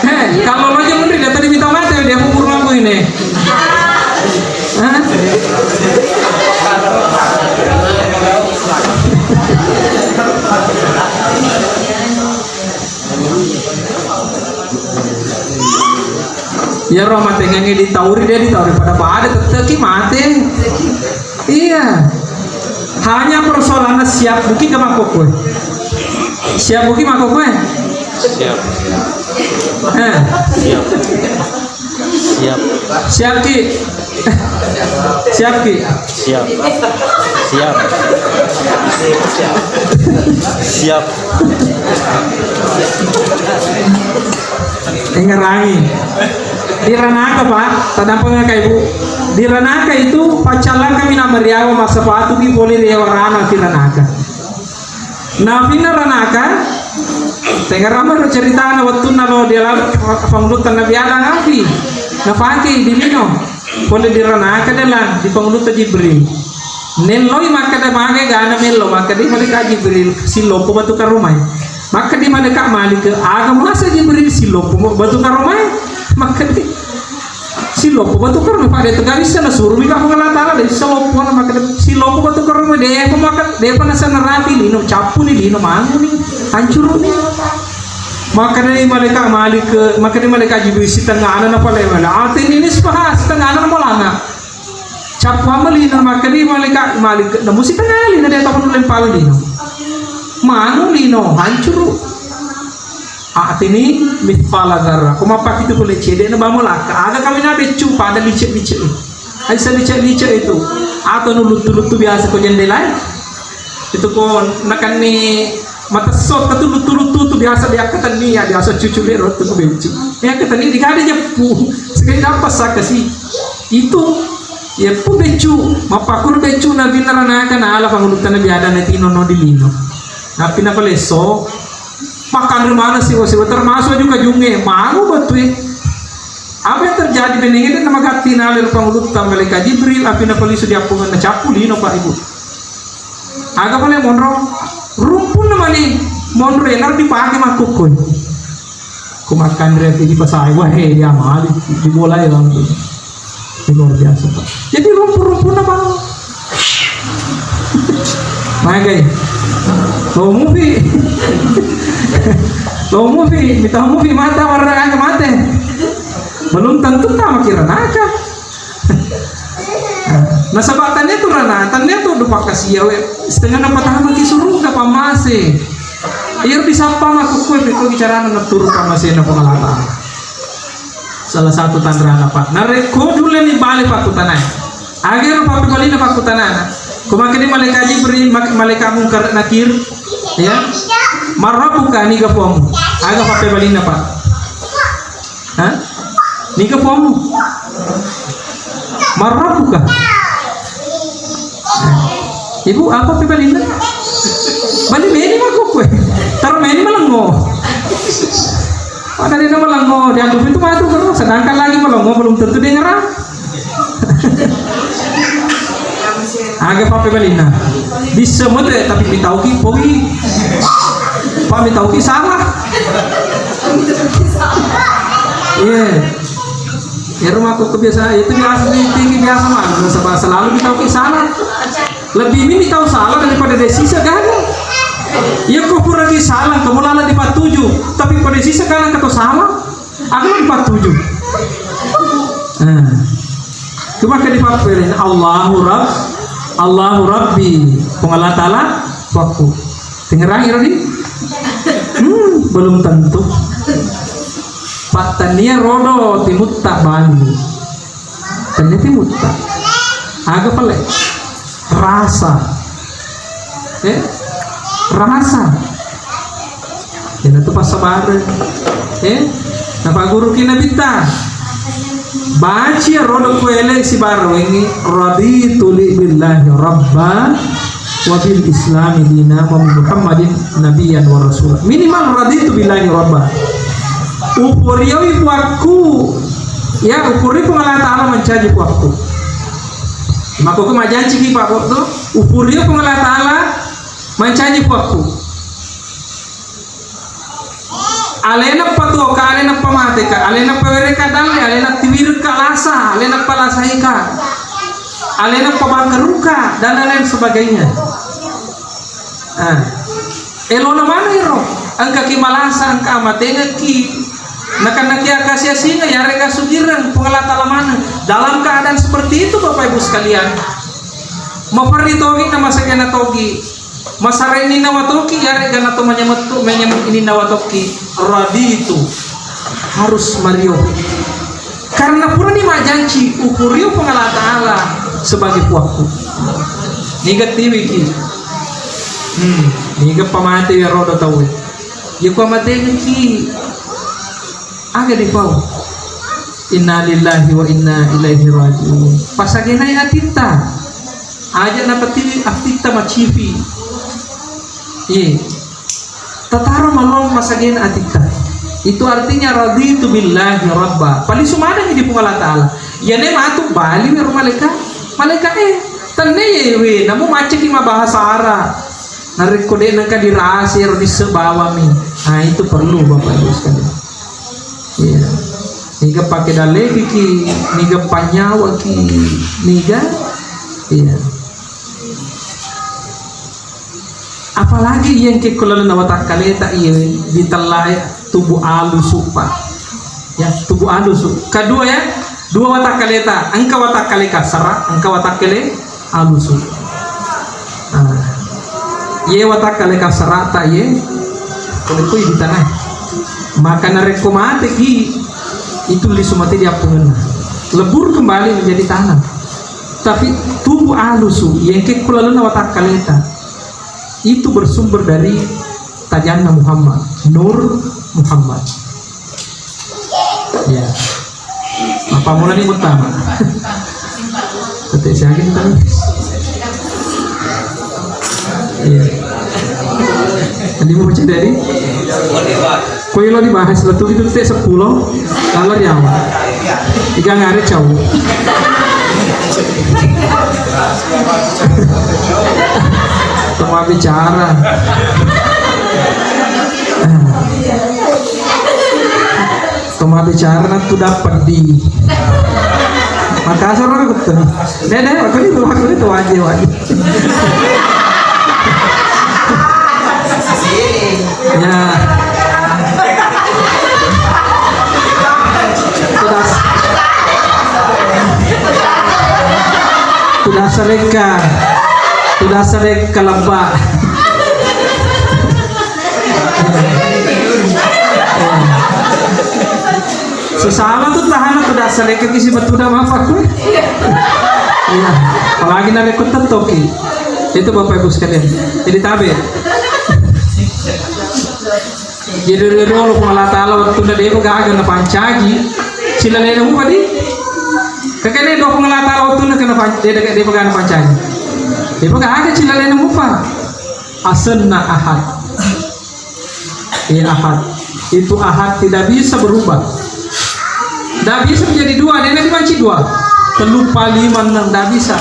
Heh, kalau lo aja mundur, dia tadi minta mati, dia pun kurang aku ini. Hah? Iyaro matengnge ditauri, dia ditauri pada-pada, tetteki mate. Iya. Hanya persoalannya siap buki ke makokkoe. Siap buki makokkoe? Siap. Eh. Siap. Siap. Siap ki. Siap ki. Siap. Siap. Siap. Engerangi. Di Ranaka, Pak, tadampengaka Ibu. Di Ranaka itu paccallang kami na meriawa massapatu ki pole ri warana di Ranaka. Nafinna Ranaka, tengerama ro ceritana wettunna lo di alam pangulutta Nabi Adam api. Napake di lino. Pole di Ranaka dalam di pangulutta Jibril. Nelloi makkeda mage gana mello, makkedi malaikat Jibril, siloppo batu karomai. Makkedi malaikat Malik, aga masa Jibril siloppo batu karomai? Makkedi siloppo batu karomai, pada tega bisa nasuru mika Puang Allah Taala, de siloppo na makkedi siloppo batu karomai, depa maka, depa nasana rapi lino, cappuni lino, manguni, hancuruni. Makkedi malaikat Malik, makkedi malaikat Jibril, sitengana na pale mala. Atini nisfaha, sitengana na molanga. Cappu amma lino, makkedi malaikat Malik, namu sitengana lino de tapanu lempang lino. Manu lino, hancuru. Atini mithqala dzarrah. Ko mappakitu pole cede na bamo lakka. Aga kami na beccu pada licek-licek. Ai sa licek-licek itu. Atau nu luttu-luttu biasa ko jendela. Itu ko nakanni matesso katu luttu-luttu tu biasa diakkatenni ya, biasa cucu lero tu ko beccu. Ya akkatenni digade jeppu. Sekali dapat sakasi. Itu ya pu beccu, mappakkuro beccu Nabi Ranaka na ala pangulutta Nabi Adam na tino no di lino. Tapi na palesso, Makkanre maneng siwa-siwa, termasuk juga junge, manu betue. Apa yang terjadi benengede na magatti nale ri pangulutta malaikat Jibril, api napalisu diappungenna cappu lino, Pak, Ibu. Aga pale monro? Rumpunna mani monro enaro dipake makkukkoi. Ko makkanre api dipasai, wah, eh, dia mali, dibolai langsung. Itu luar biasa, Pak. Jadi rumpu-rumpunna, Pak. Magai. Lo mufi. Lo mufi, mita mufi mata warna aga mate. Belum tentu tama kira naka. Nasaba tania tu rana, tania tu dupa kasia we. Setengah na patama ki suruga pamase. Iya disappa makkukkue, pekko bicarana naturu pamasena Puang Allah Taala. Salah satu tanrana, Pak. Narekko dulleni bale pakkutanae. Agero pappebalina pakkutanana. Ko makkeda malaikat Jibril, mak-, malaikat Mungkar Nakir, ya. Man rabbuka, niga puammu? Aga pappebalina, Pak? Hah? Niga puammu? Man rabbuka? Ibu, apa pi balinna? Bali meni makkukue. Taro meni malengo. Maka dia malengo, dianggap itu matu terus. Sedangkan lagi malengo belum tentu dia nyerah. Aga pape balinna. Bisa mode, tapi mitauki powi. Pak mitauki salah. Iya. Ero mako kebiasaan itu biasa di tinggi biasa mah, nasaba selalu kita oke salah. Lebih ini tahu salah daripada desisa gaga. Iya ko pura ki salah, kamu lala dipatuju, tapi pada sisa gaga kata salah, aku lala dipatuju. Nah, cuma ke dipaperin Allahu Rabb, Allahu Rabbi, Puang Allah Taala, waktu. Tengngerangi ro di? Hmm, belum tentu. Pattennia rodo timutta Bali. Tennia timutta. Aga pale? Rasa. Eh? Rasa. Iyana tu passabareng. Eh? Napagguruki Nabitta. Baci rodo kuele sibarengi, "Raditu li billahi rabba wa bil islami dina wa bi Muhammadin nabiyyan wa rasula." Minimal raditu billahi rabba. Upurioi puakku, ya, upuri Puang Allah Taala mancaji puakku. Makkokko majanci ki Pak Bodo, upurioi Puang Allah Taala mancaji puakku. Alena patuoka, alena pamateka, alena pawereka dalle, alena tiwirka lasa, alena palasaika, alena pabangkeruka, dan lain sebagainya. Ah. Elona maneng ero, engka ki malasa, engka amatengekki, nakanna ki akasi-asinga, yarega sugireng, Puang Allah Taala maneng. Dalam keadaan seperti itu, Bapak Ibu sekalian, maperri togi na masagena togi. Masara ininna watoki, yarega nato manyamettu, manyameng ininna watoki, raditu. Harus mario. Karena purani majanci, ukurio Puang Allah Taala sebagai puakku. Niga tiwiki. Hmm, niga pamate ya rodo tauwe. Ya ku amatengki. Aga dipau. Innalillahi wa inna ilaihi raji'un. Pasagenai atitta. Aja napatiwi atitta macipi. Iye. Tataro malong masagena atitta. Itu artinya raditu billahi rabba. Palisu manengi di Puang Allah Taala. Iyane matu bali wero malaika. Malaika e. Tenne yewe. Namu maccaki mabahasa Arab. Narekko de nengka dirasa ero disse bawami. Nah, itu perlu Bapak Ibu sekalian. Iya. Niga pake dalekiki, niga panyawaki, niga? Iya. Apalagi yang ke kulalena watakkaleta iya ditellai tubuh alusu, Pak. Ya, tubuh alusu. Kedua ya, dua watakkaleta, engka watakkale kasara, engka watakkale alusu. Ah. Ye watakkale kasarata ye, pole koi di tanah. Maka narekko mateki, itu lisu mate di appungenna. Lebur kembali menjadi tanah. Tapi tubuh alusu, yengke kulalena watakkaleta, itu bersumber dari tajanna Muhammad, Nur Muhammad. Ya. Apa mulai pertama? Tete siagin tadi. Iya. Tadi mau baca dari? Koi lo dibahas letu itu tete sepuluh, lalu di awal. Tiga ngare cau. Temua bicara. Temua bicara na tu dapat di Makassar aku betul. Deh, deh, aku itu, aku itu wajib, wajib. Ya. Tudas. Tudas sereka. Tudas sereka lebak. Sesama tu tahan aku dasar ya, kaki si betul dah apa aku. Iya. Apalagi narekko tettoki. Itu Bapak Ibu sekalian. Jadi tabe. Jadi dulu Puang Allah Taala waktu na dewa gaga na pancaji. Sila lena mupa di. Kakak ini doa Puang Allah Taala waktu na kena pancaji. Dia dewa gaga na pancaji. Dewa gaga sila lena mupa. Asenna Ahad. Iya, Ahad. Itu Ahad tidak bisa berubah. Tidak bisa menjadi dua. Dia nanti banci dua. Telu, pa, lima, enam. Tidak bisa.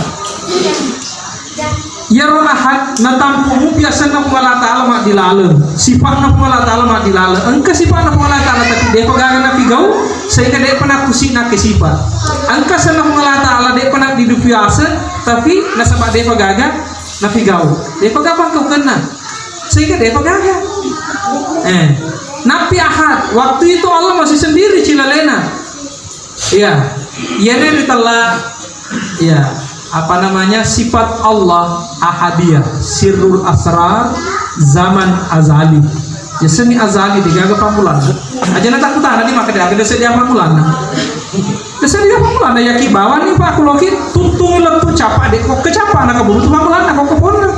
Iyaro Ahad natampu mupi asenna Puang Allah Ta'ala maddilaleng, sifa'na Puang Allah Ta'ala maddilaleng. Engka sifa'na Puang Allah Ta'ala, tapi de'pa gaga napigau, sehingga de'pa nakkusi nake sifa. Engka asenna Puang Allah Ta'ala de'pa naddidupi aseng, tapi nasaba de'pa gaga napigau, de'pa gaga pangkaukenna, sehingga de'pa gaga. Eh, Nabi Ahad, waktu itu Allah masih sendiri cilalena. Iya, iyana ritella, iya, apa namanya, sifat Allah ahadiyah, sirrul asrar, zaman azali. Ya, seni azali, degaga pammulanna. Aja na takutana di maka degaga sedia pammulanna. Sedia pammulanna, ya ki bawani Pak, kuloki tuntung letu capa de, kok kecapa na kaburu tu pammulanna, kok keponna.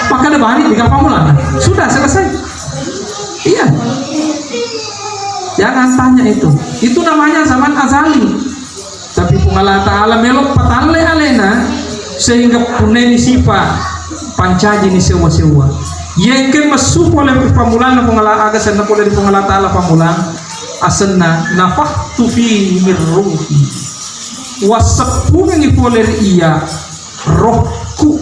Maka ada bani degaga pammulanna. Sudah selesai. Iya. Jangan tanya itu. Itu namanya zaman azali. Tapi Puang Allah Ta'ala melo patalle alena, sehingga punneni sifa pancaji ni sewa-sewa. Yengke messu pole pammulanna Puang Allah, aga senna pole di Puang Allah Ta'ala pammulang, asenna nafakhtu fi min ruhi. Wasseppungengi pole ri iya rohku.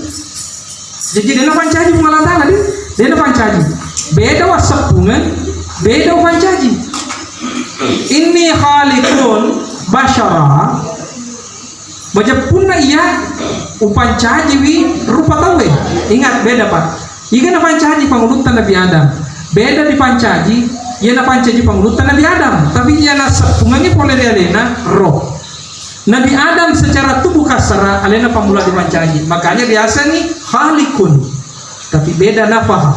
Jadi, de'na pancaji Puang Allah Ta'ala, di? De'na pancaji. Beda wasseppungeng, beda upancaji. Inni khaliqun basyara, majeppunna iya upancajiwi rupa tauwe. Ingat, beda, Pak. Iga napancaji pangulutta Nabi Adam. Beda dipancaji, iya napancaji pangulutta Nabi Adam. Tapi iya nasseppungengi pole ri alena roh. Nabi Adam secara tubuh kasar, alena pammula dipancaji. Makanya biasa nih khaliqun. Tapi beda nafaha.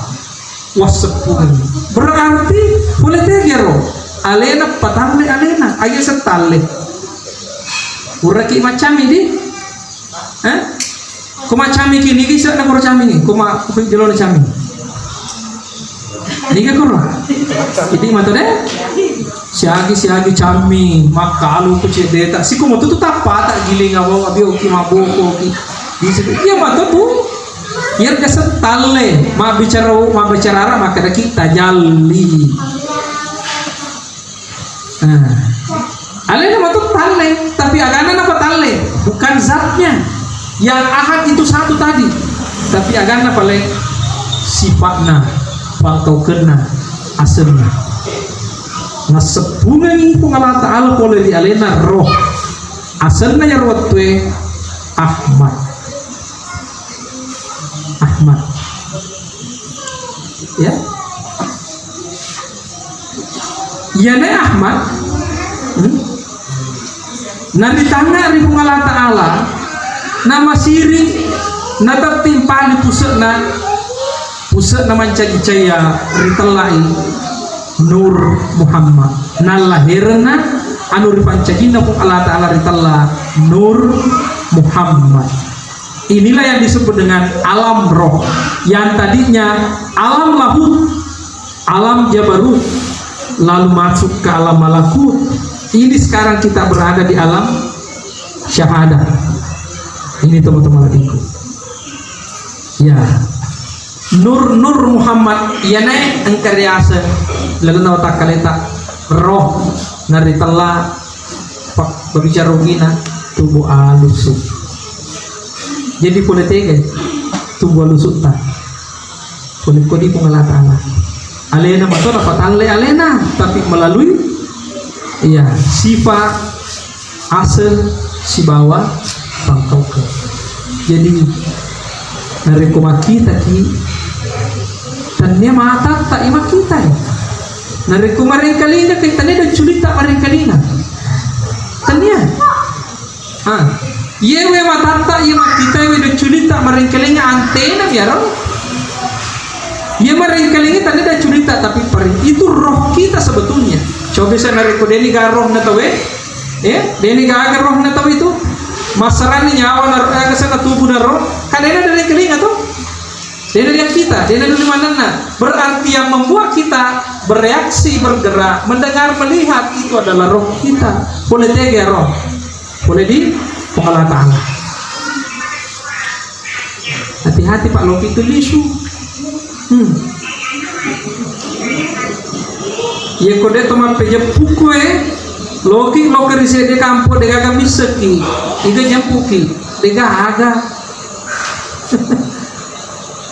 Wasseppungengi. Berarti pole tege ro. Alena patalle alena. Aja setalle. Uraki macami di. Eh? Ko macami ki nigi sa na koro cami. Ko ma ko jelo na cami. Niga koro? Idi mata de? Siagi, siagi cami, makkalu ku cedeta. Siko mo tutu tappa tak giling abo, abi oki maboko ki. Di situ. Iya mata tu. Iya biasa talle, ma bicara, ma bicara maka kita jali. Nah. Alena matu talle, tapi agana napa talle? Bukan zatnya. Yang ahad itu satu tadi. Tapi agana paling sifatna, pangkaukenna, asenna. Nasseppungengi Puang Allah Ta'ala pole ri alena roh. Asenna iyaro wettue Ahmad. Ahmad. Ya. Iyana Ahmad, hmm? Naritangnga ri Puang Allah Ta'ala, namasiri, natattimpali puse'na, puse'na mancaji caya ritellai Nur Muhammad. Nallaherenna anu ripancajinna Puang Allah Ta'ala ritella Nur Muhammad. Inilah yang disebut dengan alam roh. Yang tadinya alam lahut, alam jabarut, lalu masuk ke alam malakut. Ini sekarang kita berada di alam syahadah. Ini teman-teman adikku. Ya. Nur, Nur Muhammad, iyanae engka riaseng lalenna watakkaleta roh naritella pa-, pabbicara ogina tubuh alusu. Jadi pole tega tubuh alusutta. Pole kodi Puang Allah Ta'ala. Alena mato napatalle alena, tapi melalui, iya, sifat aseng sibawa pangkaukeng. Jadi, narekko makkitaki, tennia matatta i makkitai. Narekko marengkalingaki, tennia dacculitta marengkalinga. Tennia. Ah, iyewe matatta, iye makkitai, we dacculitta marengkalinga, antena biaro. Iye marengkalinga tennia dacculitta, tapi pare-, itu roh kita sebetulnya. Coba saya narekko deni garoh na tawe, Eh, deni gaga rohna tau itu. Massarani nyawa na, eh, kesana tubuh na roh. Kan dena dari kelinga tuh. Dena dari kita, dena dari manenna. Berarti yang membuat kita bereaksi, bergerak, mendengar, melihat itu adalah roh kita. Pole tega roh. Pole di Puang Allah Ta'ala. Hati-hati, Pak, loki tu lisu. Hmm. Iya, ko de to mappejeppu koe, loki, loki ri sedde kampo de gaga misseki. Iga jempuki, de gaga.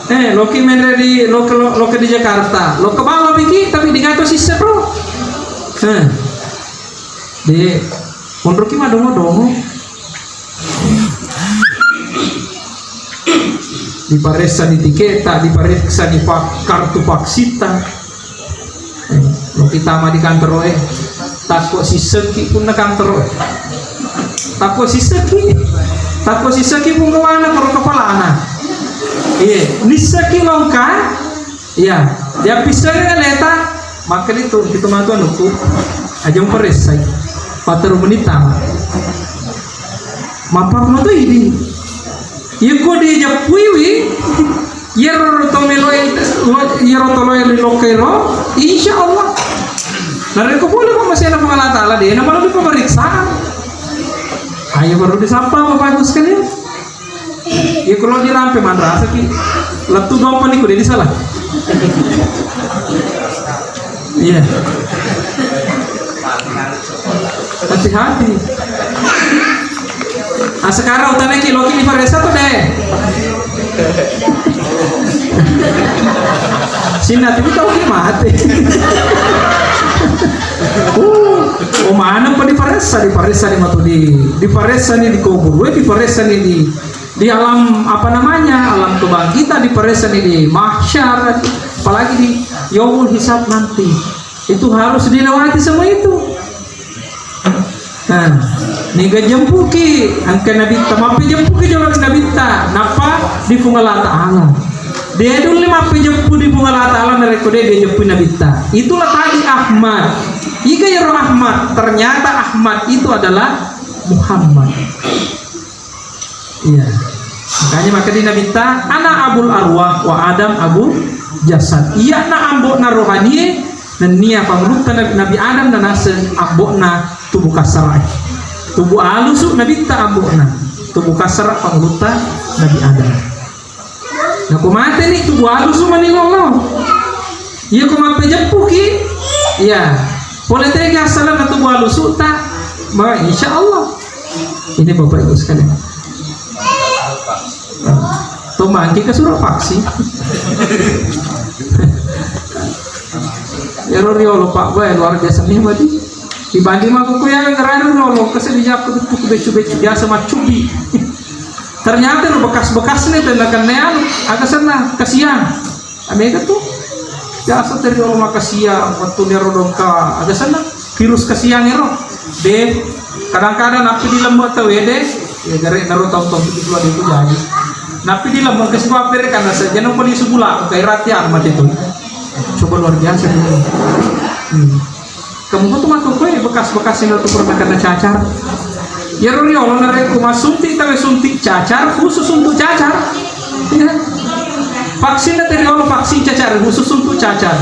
Eh, loki menre di, loke, lo-, loke di Jakarta. Loke bawa biki, tapi digato sisse pro. Eh. De, onroki madongo-dongo. Diparessa ni tiketa, diparessa ni pa-, kartu vaksitta. Eh, lo kita ma di kantoro e. Takko sissekki punna kantoro e. Takko sissekki. Takko sissekki punna mana koro kepalana. Iya, nissekki longka. Iya, ya pissengi aleta. Makkeda tu, kita matu anuku. Aja muparessai. Patteru menit tama. Mappa matu idi. Iyako dijeppuiwi, iyaro to meloe, lo-, iyaro toloe ri lokkairo, insya Allah. Narekko pole pammasena Puang Allah Ta'ala, de na malu dipemeriksaan. Ayo baru disapa Bapak Ibu sekalian. Iyako lo dirampe manrasaki, lettu dompa niku de disalah. Iya. Hati-hati. Ah, sekarang utana ki loki diparessa tu de. Sinna tu tau ki mate. Uh, oh, mana pa diparessa, diparessa ni matu di, diparessa ni di kubur, eh, diparessa ni di, di alam, apa namanya, alam kebangkitan, diparessa ni di mahsyar, apalagi di yaumul hisab nanti. Itu harus dilewati semua itu. Nah, niga jempuki, engka Nabitta, mappejempuki jolo Nabitta, nappa di Puang Allah Ta'ala. De nulle mappejeppu di Puang Allah Ta'ala narekko de dijeppu Nabitta. Itulah tadi Ahmad. Iga iyaro Ahmad? Ternyata Ahmad itu adalah Muhammad. Iya. Makanya maka di Nabitta, "Ana abul arwah wa Adam abul jasad." Iyana ambo'na rohanie, nennia pangulutta Nabi, Nabi Adam na naseng ambo'na tubuh kasara. Tubuh alusu Nabitta ambo'na, tubuh kasara pangulutta Nabi Adam. Nako mateni tubuh alusu mani lolo. Iya ko mappejeppuki, iya. Pole tega asalna tubuh alusu ta, ma insya Allah. Ini Bapak Ibu sekalian. Tombangki ke suruh vaksin. Ero riolo Pak Boy luar biasa nih berarti. Dibanding aku ku yang ngeranu riolo, kesediaku tuh becu-becu biasa macubi. Ternyata lo bekas-bekasnya tenda kena anu, agak sana kasihan. Amega tu biasa teri olo makasiang, wettu nero dongka, aga senna virus kasiang ero. De, kadang-kadang nappi di lembek tau ede, ya gare naro tau-tau tu keluar itu jadi. Nappi di lembek kasi papere karena saja nang poli subula, kayak ratian mati tu. Coba luar biasa tu. Hmm. Kamu tuh matu koe bekas-bekas yang tuh pernah kena cacar. Ya ro riolo narekko massuntik tawe suntik cacar khusus untuk cacar. Ya. Vaksin na teri olo vaksin cacar khusus untuk cacar.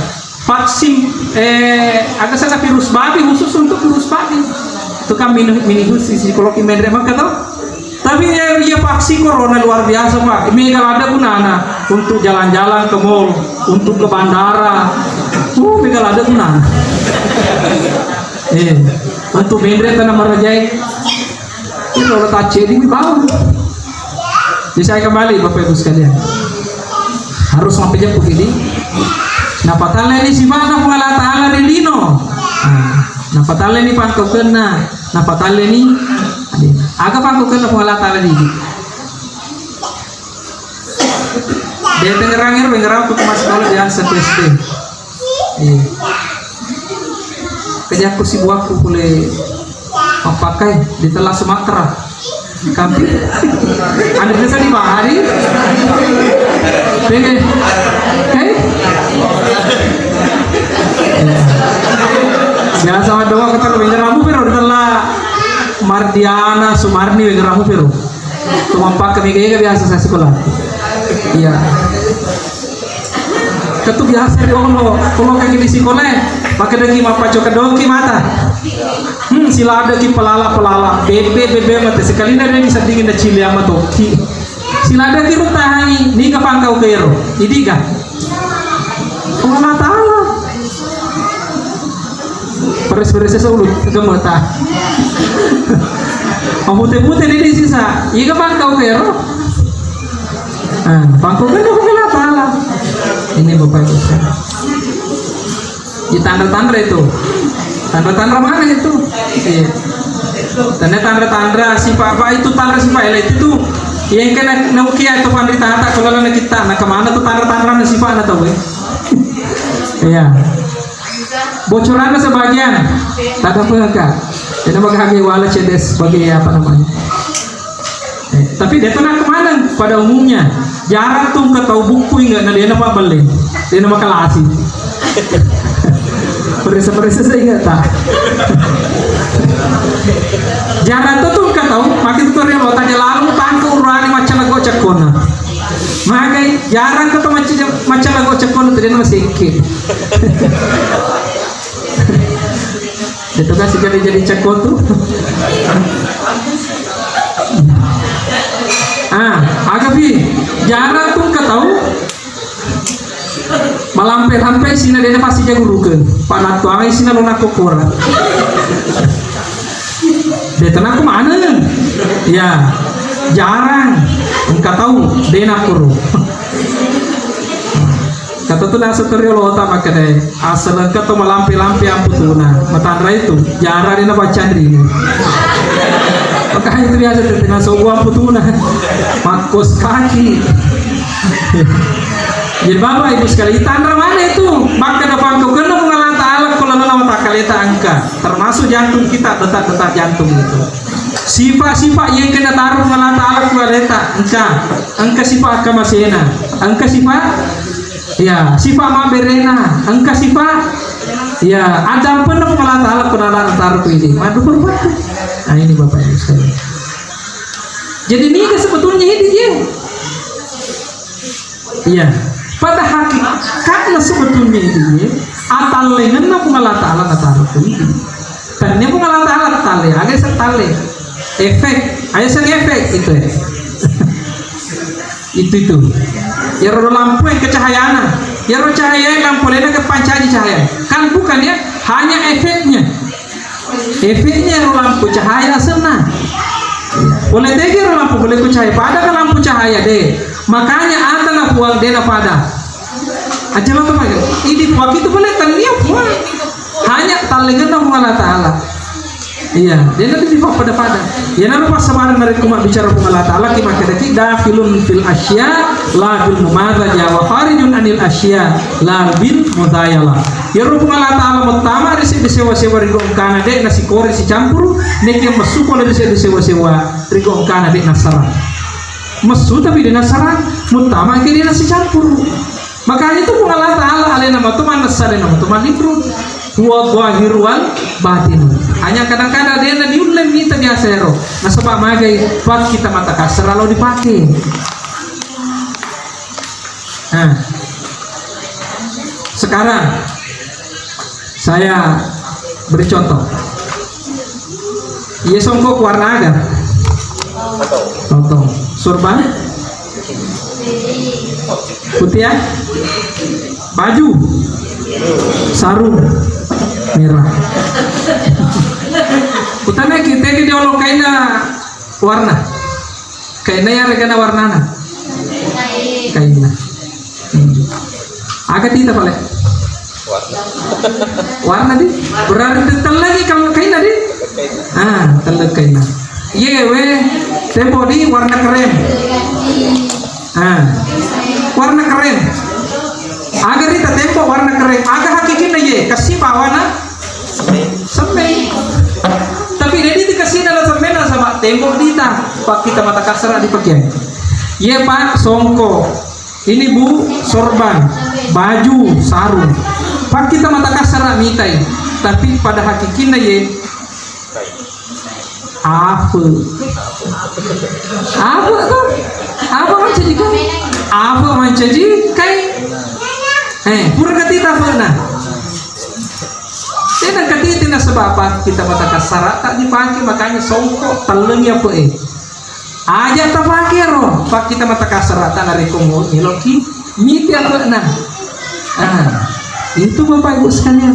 Vaksin eh agak sana virus babi khusus untuk virus babi. Itu kan mini, mini khusus psikologi menre maka tuh. Tapi ya, iya vaksin corona luar biasa, Pak. Mega ladde gunana untuk jalan-jalan ke mall, untuk ke bandara. Uh, mega ladde gunana. Eh, untuk menre tanah marajai. Ini orang tak jadi bawang. Jadi saya kembali, Bapak Ibu sekalian. Harus sampai jam begini. Napatalleni sibana Puang Allah Ta'ala ri lino. Nah, napatalleni pangkaukenna. Napatalleni, aga pangkaukenna Puang Allah Ta'ala didi. De tengerang ero, tengerang tu masih sekolah di S D. Iya. Kejakku si buahku pole mappakai di tella Sumatera. Kampi. Anu biasa di bahari. Pege. Eh? Iya. Biasa doang ketemu, wengeramu pero di tella Mardiana, Sumarni, wengeramu pero. Tumampak kami gaya biasa saya sekolah. Iya. Ketu biasa di olo, kalau kaki di sekolah, pakai deki mapaco kedoki mata. Hmm, sila ada ki pelala-pelala, bebe, bebe mata sekali ada di sedingin da cili ama toki. Sila ada ki rutahangi, ni ka pangkau kero, idi ka. Allah Ta'ala. Peres-peres sesa ulut, gemeta. Mapute-pute didi sisa. Iga pangkau kero. Ah, pangkau kero ko Allah Ta'ala. Ini Bapak Ibu sekalian. Di tanra-tanra itu. Tanra-tanra mana itu? Iya. Tanda tanra-tanra sifat apa itu, tanra sifat elek itu. Yang kena naukia itu pandita tak kalau kita. Nah, kemana tuh tanra-tanra na sifat na tahu ya? Iya. Bocoranna sebagian, tak apa enggak. Ini bagi wala cedes bagi apa namanya? Eh, tapi dia tenang kemana? Pada umumnya, jarang tuh engka tau buku ingat na dia nama beli, dia nama kelasi. Perisa-perisa saya ingat tak? Jarang tuh tuh engka tau, makin tutorial otaknya lalu tangku urani macam lagu cekona. Magai jarang tuh macam macam lagu cekona tuh dia nama singkir. Itu kan segala jadi cekot tuh. Ah, aga pi, jarang tuh engka tau malampe-lampe sina dena pasti jago ruke. Panattuangai sina lona kokora. De tenang aku mana? Ya, jarang engka tau dena kuru. Kata tu nasa teriolo tak makanya asal engka to malampe-lampe amputuna. Matanra itu, jarang dena baca ini. Makanya itu biasa tu nasa gua amputuna. Makos kaki. Jadi Bapak Ibu sekalian, tanra mana itu? Maka ada pangkau kena mengalah ta'ala kalau nama tak kaleta engka. Termasuk jantung kita, detak-detak jantung itu. Sifat-sifat yang kena taruh mengalah ta'ala kalau leta engka. Engka sifat kamasena. Engka sifat Ya, sifat maberena, engka sifat. Ya, ada pun Allah Taala pun ada taruh ini. Madu berbuat. Nah, ini Bapak Ibu sekalian. Jadi ini kan sebetulnya ini dia. Iya. Pada hakikatnya sebetulnya ini dia. Atallengenna pun Allah Taala taruh ini. Tanya pun Allah Taala tale, ada setale. Efek, ada sen efek itu. Itu itu. Iyaro lampu yang kecahayaan. Iyaro cahaya yang lampu lainnya kepancaji cahaya. Kan bukan ya, hanya efeknya. Efeknya ro lampu cahaya senna. Boleh tege ro lampu boleh ku cahaya. Pada ke lampu cahaya deh. Makanya ada na puang dena pada. Aja lo tuh ini puang itu boleh tania puang. Hanya talengan Allah Taala. Iya, dia nanti di pada-pada. Ya, naro passabaran narekko mabbicara Puang Allah Taala, ki makkedaki dakhilun fil asya la bil mumazaja wa kharijun anil asya la bil mudayala. Ya, Puang Allah Taala muttama ri seddi sewa-sewa ri gongkana de nasikore sicampuru, neke messu pole ri seddi sewa-sewa ri gongkana de nasara. Messu tapi de nasara, muttama ke de nasicampuru. Makanya itu Puang Allah Taala alena matu manessa alena matu malibru. Huwa zahiru wal batin. Hanya kadang-kadang dia na diulle mita biasa ero. Nasaba magai pakkita mata kasar lo dipakai. Nah, sekarang saya beri contoh. Iya songkok warna aga? Contoh. Sorban? Putih ya? Baju? Sarung? Merah. Utana kita ke diolong kaina warna. Kaina ya regana warnana. Kaina. Hmm. Aga tita pale? Warna. Warna di? Berarti tellagi kalau kaina di? Ah, tellak kaina. Iya we, tempo di warna krem. Ah. Warna krem. Aga rita tempo warna krem. Aga hakikinna ye, kasi bawana semme. Tapi jadi dikasih dalam semme sama tempo dita. Pak kita mata kasar dipakai. Ye Pak songko. Ini Bu, sorban, baju, sarung. Pak kita mata kasar mitai, tapi pada hakikinna ye afe. Afe tuh? Afe mancaji kai? Afe mancaji kai? Eh, pura katita afe na. Tena katita na sebab kita mata kasar tak dipakai, makanya songko tellengi afe eh. Aja tapake ro, pak kita mata kasar tana reko mo meloki miti apa na. Ah, itu Bapak Ibu sekalian.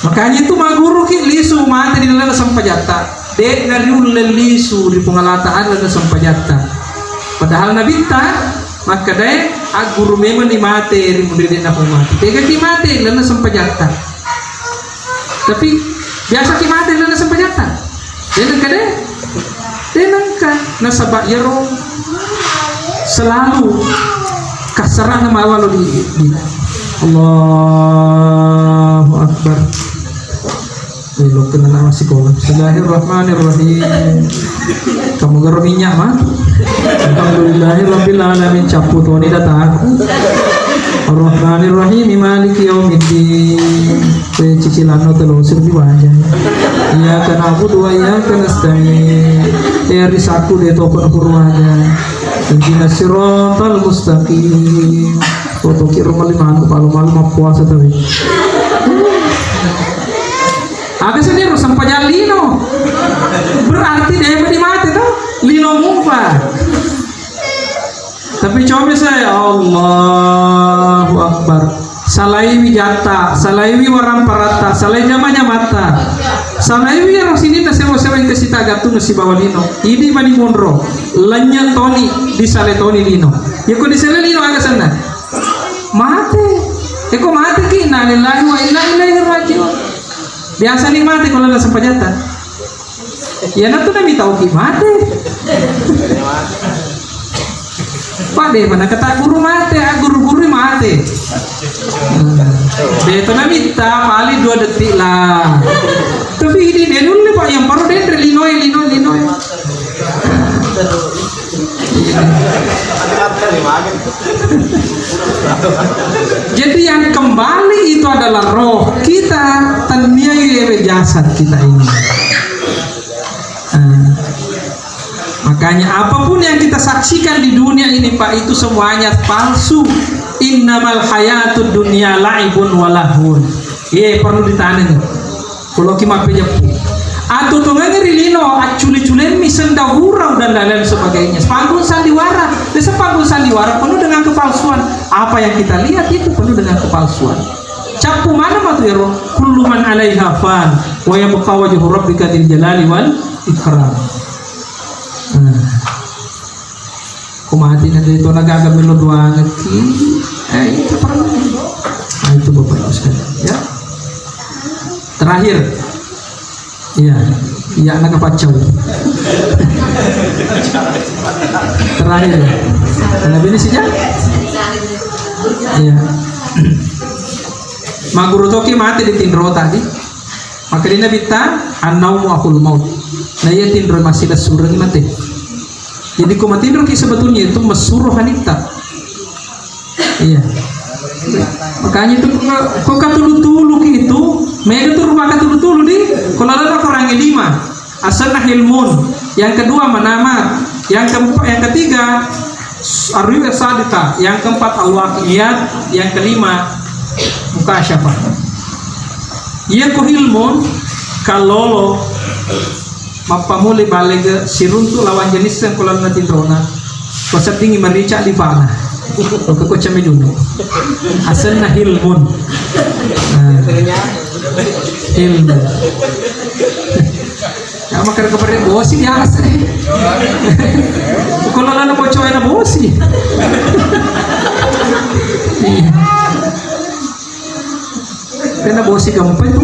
Makanya itu maguru ki lisu mate di dalam sempajatta. Dek na riulle lisu di pengalata ada sempajatta. Padahal Nabi ta makkadai Agguru memang ni mate ri munri de' napau mate. Tega ki mate lana sempajatta. Tapi biasa ki mate lana sempajatta. Deneng kade? Deneng ka. Nasaba yaro selalu kasarana mawalo di, di Allahu Akbar. Belok kena nama sekolah. Bismillahirrahmanirrahim. Kamu garo minyak mah. Alhamdulillahirabbil alamin, cappu toni datang. Arrahmanirrahim, maliki yaumiddin. Kue cicilan no telo sirbi wajan. Iyyaka na'budu wa iyyaka nasta'in. Eh, risaku de' to pun purwajan. Ihdinas siratal mustaqim. Foto kiro mali manu, malu-malu mappuasa tapi. Aga sendiri sampajang lino. Berarti de' mate to. Lino mupa. Tapi coba saya, Allahu Akbar. Salaiwi jatta, salaiwi waramparatta, salai jama-jamatta. Salaiwi ero sininna sewa-sewa engka sita gattunna sibawa lino. Idi mani monro. Lennye toni, disale toni lino. Yako disale lino aga senna? Mate. Eko mate ki, innalillahi wa inna ilaihi raji'un. Biasa ni mate kalau ada sempajatta. Iyanatu namitauki mate. Pak de' mana kata guru mate, ah, guru-guru mate. Hmm. De' to namitta paling dua detik lah. Tapi ini de' nulle, Pak, yang baru de' linoe, linoe, linoe. Jadi yang kembali itu adalah roh kita, tennia yewe jasad kita ini. Nah, makanya apapun yang kita saksikan di dunia ini, Pak, itu semuanya palsu. Innamal hayatud dunya la'ibun wa lahwun. Iya, perlu ditaneng. Kalau ki mappejeppu. Atuo tongeng ri lino, accule-culemmi, sendahurau dan lain-lain sebagainya. Panggung sandiwara. Biasa panggung sandiwara penuh dengan kepalsuan. Apa yang kita lihat itu penuh dengan kepalsuan. Cappu mana matu ero? Kullu man alaiha fan, wa yabqa wajhu rabbika dzil jalali wal ikram. Nah. Ko mati na de' to na gaga melo doangekki. Eh, itu perlu. Nah, itu Bapak Ibu sekalian, ya. Terakhir. Iya. Iya, na kapaccau. Terakhir. Nabi ini sejak? Iya. Maguru toki mate di tinro tadi. Maka di Nabi ta, "An-naumu akhul maut." Nah, iya tinro masih sureng mate. Jadi ko matinroki sebetulnya itu messu rohanitta. Iya. Makanya itu ko, ko katulu-tulu ki itu, mega tu rupa katulu-tulu di, ko laleng Al-Quran lima. Asenna hilmun. Yang kedua manama. Yang keempat, yang ketiga, arru'ya sadiqah. Yang keempat al-waqi'iyat. Yang kelima mukasyafah. Iya ko hilmun, kallolo, mappamuli balega siruntu lawang jenisseng ko lalenna tinrona. Ko seddingi marica di fana. Ko ko cemedunu. Asenna hilmun. Nah. Hilmun. Ya, makar kemarin bosi di atas nih. Kalau lana bocor enak bosi. Iya. Karena bosi gampang itu.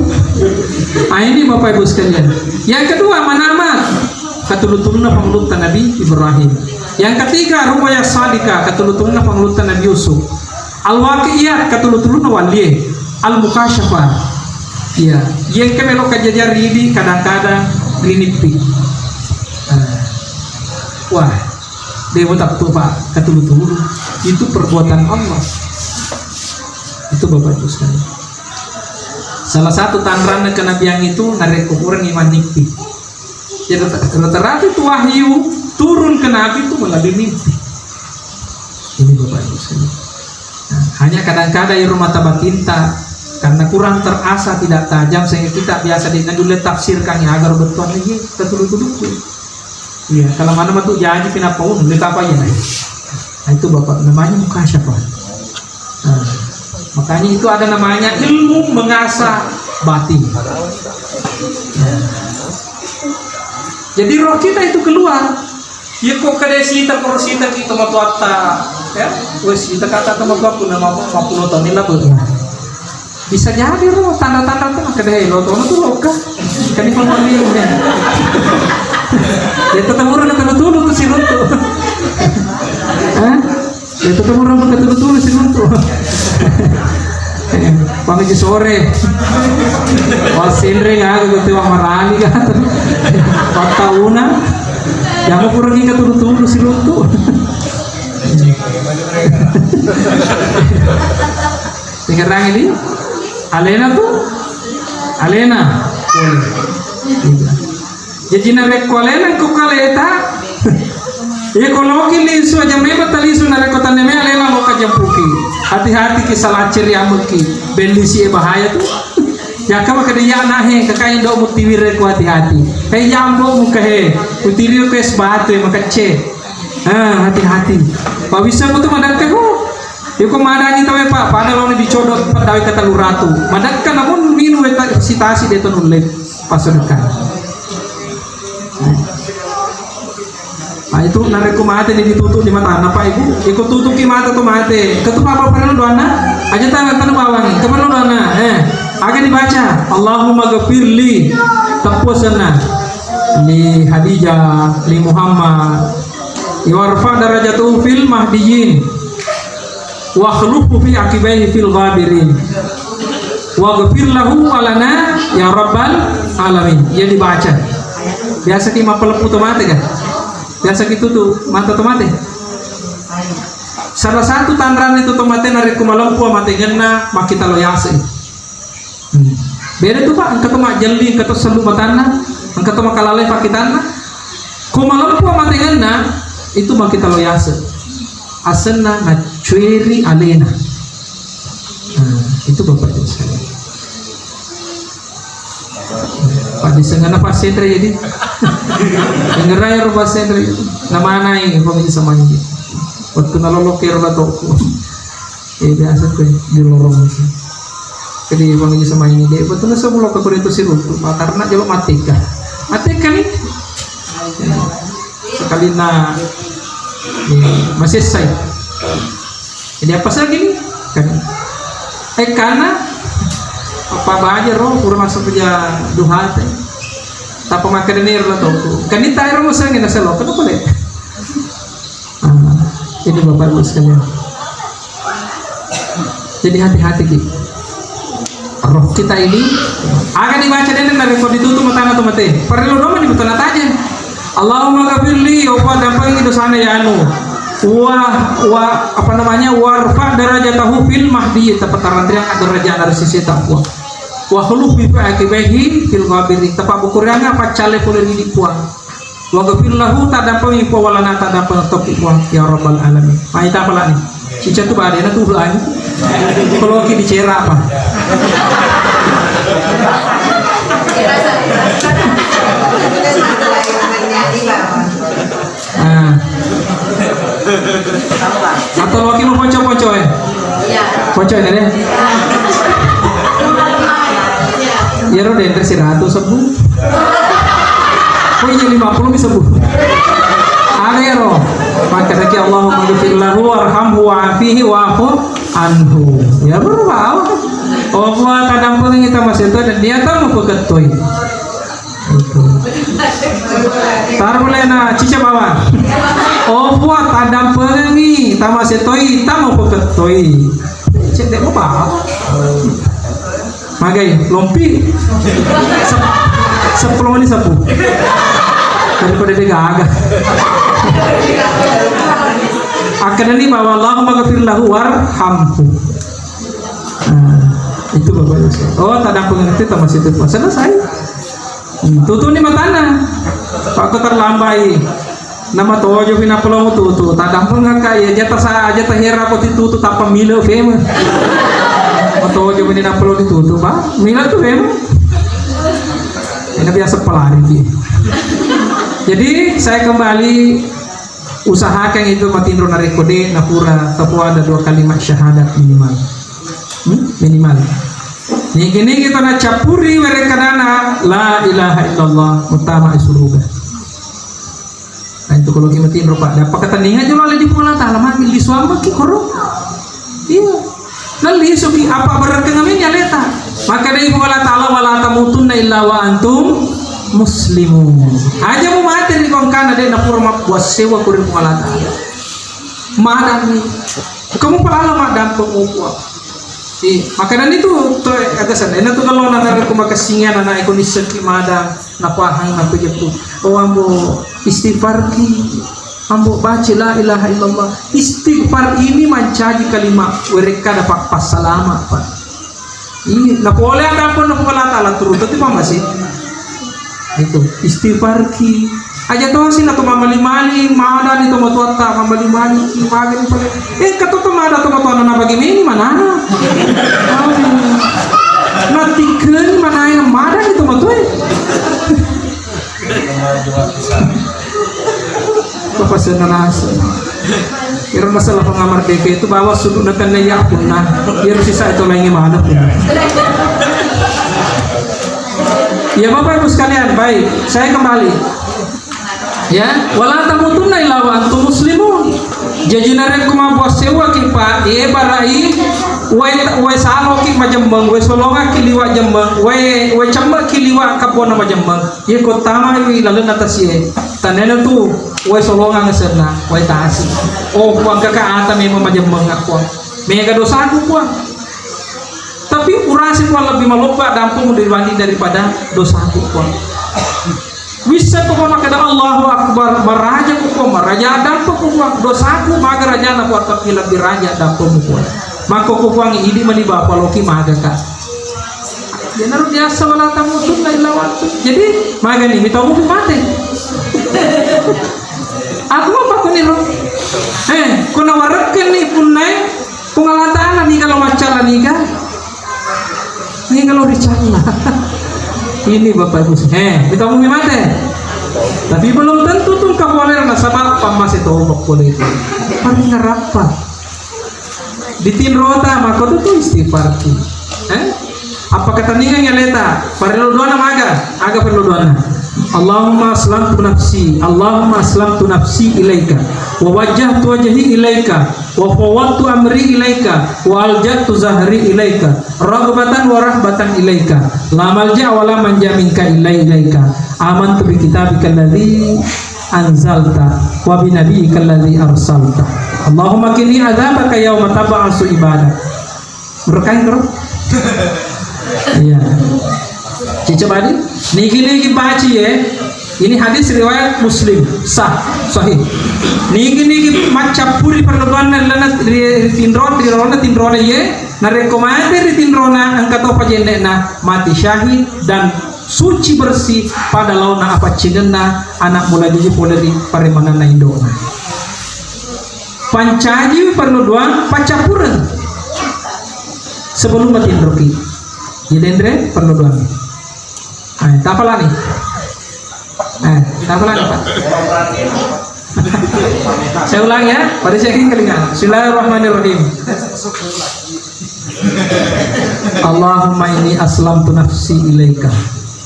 Ah, ini Bapak Ibu sekalian. Yang kedua, manama? Katulutulna pangulutta Nabi Ibrahim. Yang ketiga, ru'ya sadiqah, katulutulna pangulutta Nabi Yusuf. Al-waqi'iyat, katulutulna wallie. Al-mukasyafah. Iya, yang kemelo kajajari di kadang-kadang rinippi. Ah. Wah, dewa tak tuh, Pak, katulutulu. Itu perbuatan Allah. Itu Bapak Ibu sekalian. Salah satu tanranna kenabian itu narekko kurang iman nippi. Jadi rata-rata itu wahyu turun ke Nabi itu melalui mimpi. Ini Bapak Ibu sekalian. Nah, hanya kadang-kadang iro mata batinta karena kurang terasa, tidak tajam, sehingga kita biasa di dulu tafsirkan ya agar betul lagi, betul-betul. Iya, kalau mana matu janji kenapa pun, lihat apa ya? Nah, itu Bapak namanya mukasyafah. Nah, makanya itu ada namanya ilmu mengasah batin. Nah. Jadi roh kita itu keluar. Iya, ko kada sita, ko sita ki tomatoatta, ya. Wes, kita kata teman aku nama mappulo tahun ini lah. Bisa jadi ro tanda-tanda tuh, kada lo tuh tuh loka. Kan ini pemiliu ya. Ya tetap orang kata dulu tuh si Rutu. Hah? Ya tetap orang kata dulu si Rutu. Pamiji sore. Wah, sinring aku gitu, wah, marani kan. Wah, tauna. Ya mau kurang kita tuh tuh si Rutu. Dengerangi di alena tu, alena. Boleh. Iya. Jadi narekko alena ko kaleta, iya ko loki lisu aja memang talisu, narekko tanne me alena lo kajampuki. Hati-hati ki, salaceri ameki, bellisi e bahaya tu. Jaka maka dia anak he, kakai ndo mutiwire ku hati-hati. He jambo muka he, mutiwire ku es batu e makacce. Ah, hati-hati. Pawisa ku tu madakka ko. Iko madangi tawe pa, pada lawan dicodot pedawe kata luratu. Madakka namun minu weta sitasi de to nulle pasedekah. Nah, itu narekko mate ni ditutup di mata apa ibu? Iko tutup ki mata tu mate. Ketu papa perlu doana? Aja tanah tanah bawang. Keperlu doana. Eh, aga dibaca? Allahumma ghafirli. Tepusna. Li Hadijah, li Muhammad. Warfa darajatuhu fil mahdiyin. Wa khlufu fi aqibaihi fil ghabirin. Waghfir lahu wa lana ya rabbal alamin. Ya dibaca. Biasa ki mappeleppu to mate kan? Biasa ki tutu mata to mate. Salah satu tanrane tu to mate narekko malempu amatengenna makkita lo yase. Hmm. Beda tu, Pak, engka to majjelli, engka to sellu matanna, engka to makalalai pakkitanna. Ko malempu amatengenna, itu makkita lo yase. Asenna nacueri alena. Nah, itu Bapak Ibu sekalian. Pak disengana Pak Senre jadi. Dengerai ro Pak Senre. Namanai Pak Ibu sama ini. Waktu nalolo kero la toko. Eh, biasa tuh di lorong itu. Jadi Bang Haji sama ini deh, betul nasa mulo ke itu si Rutu, Pak, karena jolo mati kah? Mati kan ini? Ya. Sekali na, ya, masih saya. Jadi apa lagi nih? Kan, eh, karena apa aja roh kurang masuk kerja duha teh. Tak pemakai denir lah tuh. Kan ini tak roh masang ini selo, kenapa deh? Ah, ini Bapak Ibu sekalian. Jadi hati-hati ki. Roh kita ini, aga dibaca dene narekko ditutup matana tu mate. Parellu dong ni matana taje. Allahumma ghafirli, ya Allah, dampengi dosana ya anu. Wa, wa, apa namanya, warfa darajatahu fil mahdi, tapatarang derajat dari sisi takwa. Wa khuluf fi aqibaihi fil ghabirin, tapabukurianga paccale pole ri Puang. Waghfir lahu, taddampeng Puang, walana, taddampeng tokki Puang, ya rabbal alamin. Mai tapalani. Cica tu badena tu ulani. Kalau ki dicera apa? Ah. Atau laki mau ponco-ponco eh? Iya. Ponco ini deh. Iya ro deh, seratus sebu. Oh iya, lima puluh bisa bu. Ada ya ro. Maka lagi Allahumma ghfir lahu warhamhu wa'afihi wa'fu anhu. Ya ro apa? Oh buat kadang pun kita masih itu dan dia tahu mau peketuin. Taro mulai na cica bawa. Oh, Puang, tadampengengngi, tamasetoi, tamapekettoi. Cedde mo bawa. Magai, lompi. Sep-, sepuluh menit sabu. Daripada dia gagal. Akan ini bawa Allahumma ghafir lahu warhamhu. Nah, itu Bapak Ibu. Oh, tadampengengngi, tamasetoi. Selesai. Hmm, tutuni matanna. Pakko terlambai. Nama tojo pina pelong tutu. Tadampengakka iya jata sa-, jata hera ko titutu tappa mile fema. Matojo pina pelong ditutu, Pak. Mile tu fema. Ini biasa pelari ki. Jadi saya kembali, usahakan itu matinro narekko de napura tapo ada dua kalimat syahadat minimal. Hmm? Minimal. Nigi-nigi tana cappuri werekanana la ilaha illallah, muttama suruga. Nah, itu kalau kita tinro, Pak, dapat ketenangan juga oleh di Puang Allah Ta'ala, maka lisu ambekki koro. Iya. Nah, lisu ki apa berkah ngamen ya leta. Maka dari Puang Allah Ta'ala, "Wala tamutunna illa wa antum muslimun." Aja mu mate ri kongkana de na pura mabbuat sewa kuri Puang Allah Ta'ala. Madang ni. Kamu pala madang pengukuh. Iya, maka dari itu to ada sana. Enak tuh kalau nana aku makasih anak aku niseki madang. Napahang, napajeppu. Oh, ambo istighfarki. Ambo baca la ilaha illallah. Istighfar ini mancaji kalimat werekka dapat passalama, Pak. Ini napole ada pun napole tala turun, tapi Pak masih. Itu istighfarki. Aja tosi na to mamali-mali, madani to matuatta mamali-mali, magani pale. Eh, katoto mada to matuanna nabagi meni manana. Aduh. Natikeni manai madani to matue. Bapak senang rasa. Kira masalah pengamar D P itu bawa sudut na tenna ya punna. Biar sisa itu lainnya mana punna. Ya, Bapak Ibu sekalian, baik, saya kembali. Ya, wala tamutunna illa wa antum muslimun. Jaji narekko mabbuang sewwa ki, Pak, ye barai, wae, wae salo ki majemmeng, wae solonga ki liwa jemmeng, wae, wae cemme ki liwa kabbona majemmeng. Ye ko tama wi lalenna tasie. Tanena tu, wae solonga ngesenna, wae tasi. Oh, Puang, kaka ata memang majemmeng aku. Mega dosaku, Puang. Tapi urasi, Puang, lebih maloppa dampu dibanding daripada dosaku, Puang. Wisseng ko makkeda Allahu Akbar, maraja ko, maraja dampu ko, dosaku maga rajana ko, tapi lebih raja dampu ko. Mako ko, Puang, idi mani bapa loki maga ka. Jenaro biasa wala tamutunna illa wa antum. Jadi magani mitau mate. Aku apa ko niro? Eh, ko nawarekken ni punnai Puang Allah Ta'ala ni kalau macala ni ka. Ini kalau dicalla. Ini Bapak Ibu, eh, kita mau mate. Tapi belum tentu tuh kapoler nasaba pammase toba pole itu. Paling ngerapa. Ditinrota mako tu istighfar ki. Eh? Apa keteningan ya leta? Parellu doana maga? Aga parellu doana. Allahumma aslamtu nafsi, Allahumma aslamtu nafsi ilaika, wa wajjahtu wajhi ilaika, wa fawwadtu amri ilaika, wa alja'tu zahri ilaika, raghbatan wa rahbatan ilaika, la malja'a wa la manja minka illa ilaika, amantu bi kitabika alladhi anzalta, wa bi nabiyyika alladhi arsalta. Allahumma qini adzabaka yauma tab'atsu ibadak. Berkain, bro. Iya. Cica badi, nigi-nigi baci ye. Ini hadis riwayat Muslim, sah, sahih. Nigi-nigi maccappuri parelluanna lana ri, ri tinron, ri rona tinrona ye. Narekko mate ri tinrona, engka to pajenne'na mati syahid dan suci bersih pada laona apaccingenna anak mula jaji pole ri paremananna indona. Pancaji parellu doang paccappureng sebelum matinroki. Jadi Andre parellu doang. Eh, tapalani. Eh, tapalani, Pak. Saya ulang ya, pada saya kali kan. Bismillahirrahmanirrahim. Allahumma inni aslamtu nafsi ilaika.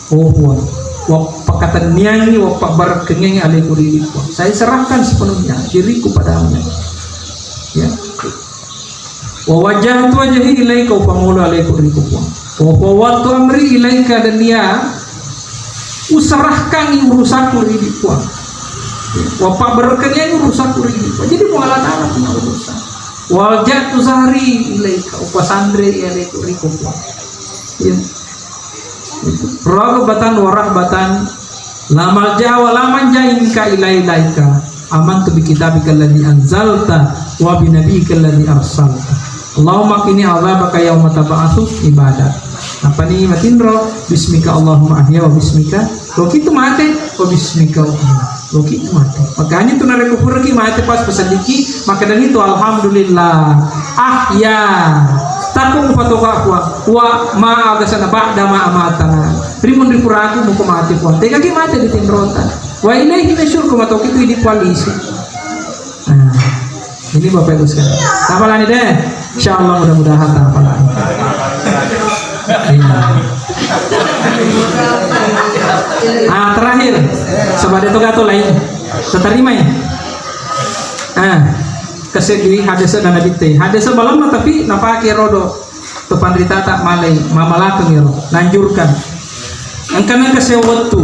Oh Puang, wa pakatenniangi, wa pabbarakkengengi aleku ri Puang. Saya serahkan sepenuhnya diriku padamu. Ya. Wa wajjahtu wajhi ilaika, upangolo aleku ri Puang. Wa fawwadtu amri ilaika, dan ya, userahkangi urusanku ri Puang. Wa pabbarakkengengi urusanku ri Puang. Jadi Puang Allah Ta'ala punya urusan. Wa alja'tu zahri ilaika, upasanre aleku ri Puang. Ya. Raghbatan wa rahbatan, la malja'a wa la manja minka illa ilaika. Amantu bi kitabika alladzi anzalta wa bi nabiyyika alladzi arsalta. Allahumma qini adzabaka yauma tab'atsu ibadak. Apa ni matinro? Bismika Allahumma ahya wa bismika. Loki tu mate, wa bismika wa Loki mate. Makanya tu narekko puraki mate pas paseddiki, makkedani tu alhamdulillah. Ah ya. Takung patoka wa, wa ma agasana ba'da ma amatana. Rimun ripuraku muko mate Puang. Tegaki mate di tinrota. Wa ilaihi nusyur, ko matoki tu idi kualisi. Nah. Ini Bapak Ibu sekalian. Tapalani deh. Insya Allah mudah-mudahan tapalani. Iya. Ah, terakhir. Sebab itu kata lain. Tatarimai. Ah, keseddi hadese na Nabitta. Hadese balamma tapi napake rodo. To panritata malai, mamalakeng ero, nanjurkan. Engka nengka sewettu,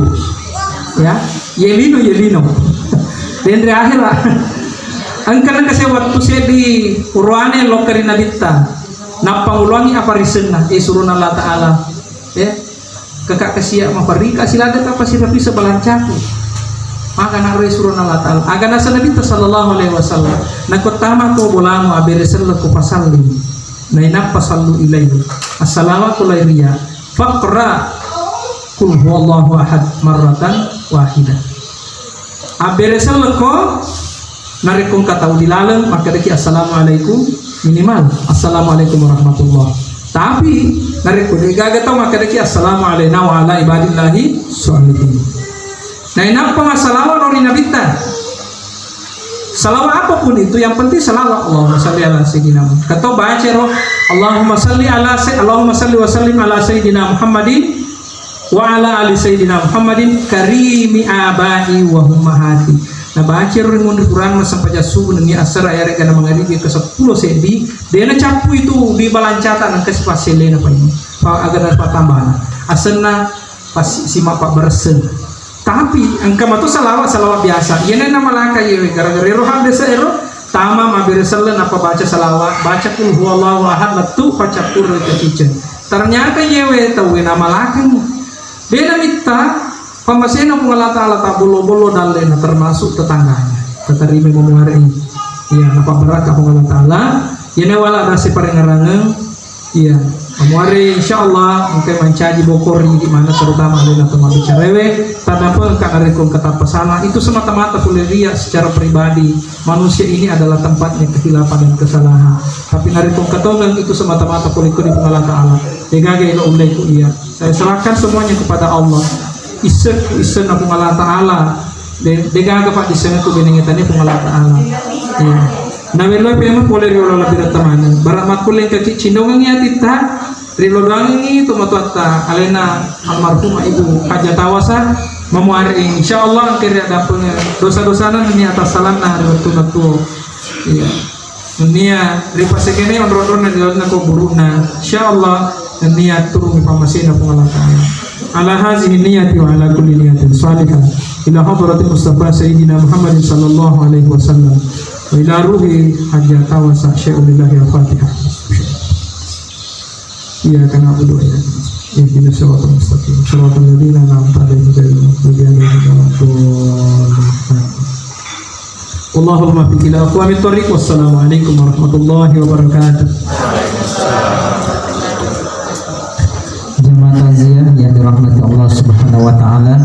ya, yelino, yelino. Denre akhera. Engka nengka sewettu seddi uruane lokka ri Nabitta. Nappa nguluangi apa risenna, eh, surona Allah Ta'ala. Ya. Kaka kesia maparika silaga tapa sirapisa balancaku. Maka nak rai surona Allah Ta'ala. Aga nasa Nabitta sallallahu alaihi wasallam. Nako tama ko bolamu abere selleko pasalli. Nainappa sallu ilaihi. Assalawaku lairia. Faqra qul huwallahu ahad marratan wahidah. Abbere selleko, narekko engka tau di laleng, makkedaki assalamualaikum, minimal assalamualaikum warahmatullah. Tapi narekko degaga tau, makkedaki assalamu alaina wa ala ibadillahi sholihin. Nainappa massalawa ro ri Nabitta. Salawa apapun itu, yang penting salawa. Allahumma salli ala sayyidina Muhammad. Kato baca ro, Allahumma salli ala say-, Allahumma salli wa sallim ala sayyidina Muhammadin wa ala ali sayyidina Muhammadin karimi abai wa ummahati. Nabaca ro ri munri Quran massempajang subuh nennia asera yarega na mangaribi ke seppulo seddi, dena cappu itu di balancata nengka sipasselena paimeng. Pa-, aga na patambana. Asenna pas sima pabberesseng. Tapi engka mato salawat, salawat biasa. Iyena namalaka yewe gara-gara ero hadese ero tama mabbere selle nappa baca salawat, baca qul huwallahu ahad lettu pacappur ri kaciceng. Ternyata yewe tauwe namalakeng. Dena mitta pammasena Puang Allah Ta'ala tabbollo-bollo dallena termasuk tetangganya. Tatarima mamuarei. Iya, napabbarakka Puang Allah Ta'ala. Yene wala dasi parengerangeng. Iya, muare insyaallah engka mancaji bokor di mana terutama alena to mabbicarewe, taddampengeng ka narekko engka tappa salah, itu semata-mata pole ria secara pribadi. Manusia ini adalah tempatnya kekhilafan dan kesalahan. Tapi narekko engka tongeng itu semata-mata pole ko di Puang Allah Taala. Degaga elo ulle ku iya. Saya serahkan semuanya kepada Allah. Isseng, isseng na Puang Allah Taala. De-, degaga pa dissengku benengnge tania Puang Allah Taala. Iya. Naweloi pemeng pole riolo labbiretta maneng. Bara makkulle engka ci-, cindongengngi atitta, rilodoangengngi tomatoatta, alena almarhumah Ibu Hajah Tawasa, mamuare insyaallah engka riaddampengeng dosa-dosana nennia tassalanna ri wettunna tuo. Iya. Nennia ripassekene onro-onronna ri lalenna kuburu'na. Insyaallah nennia turungi pammasena Puang Allah Taala. Ala hazihi niyati wa ala kulli niyatin salihah ila hadratil Mustafa Sayyidina Muhammadin sallallahu alaihi wasallam. Wa ila ruhi Hajjah Tawasa syai'un lillahi al-Fatihah. Iyyaka na'budu wa iyyaka nasta'in. Ihdinas siratal mustaqim. Siratal ladzina an'amta 'alaihim ghairil maghdubi 'alaihim waladdallin. Amin. Wallahul muwaffiq ila aqwamit thoriq. Wassalamualaikum warahmatullahi wabarakatuh. Jamaah takziah yang dirahmati Allah Subhanahu wa Ta'ala,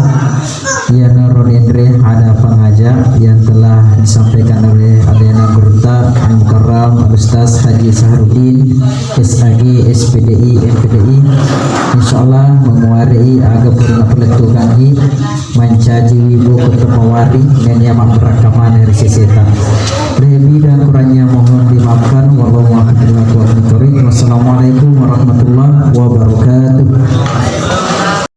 iyana ro denre ada pangaja yang telah disampaikan oleh alena gurutta Al-Mukarram Al-Ustaz Haji Sahruddin, S A G, S P D I, M P D I. Insyaallah mamuarei aga purana palettukangngi mancaji wibu kotopawari nennia mabbarakka maneng ri seseta. Lebih dan kurangnya mohon dimaafkan. Wallahu a'lam bishawab. Wassalamualaikum warahmatullahi wabarakatuh.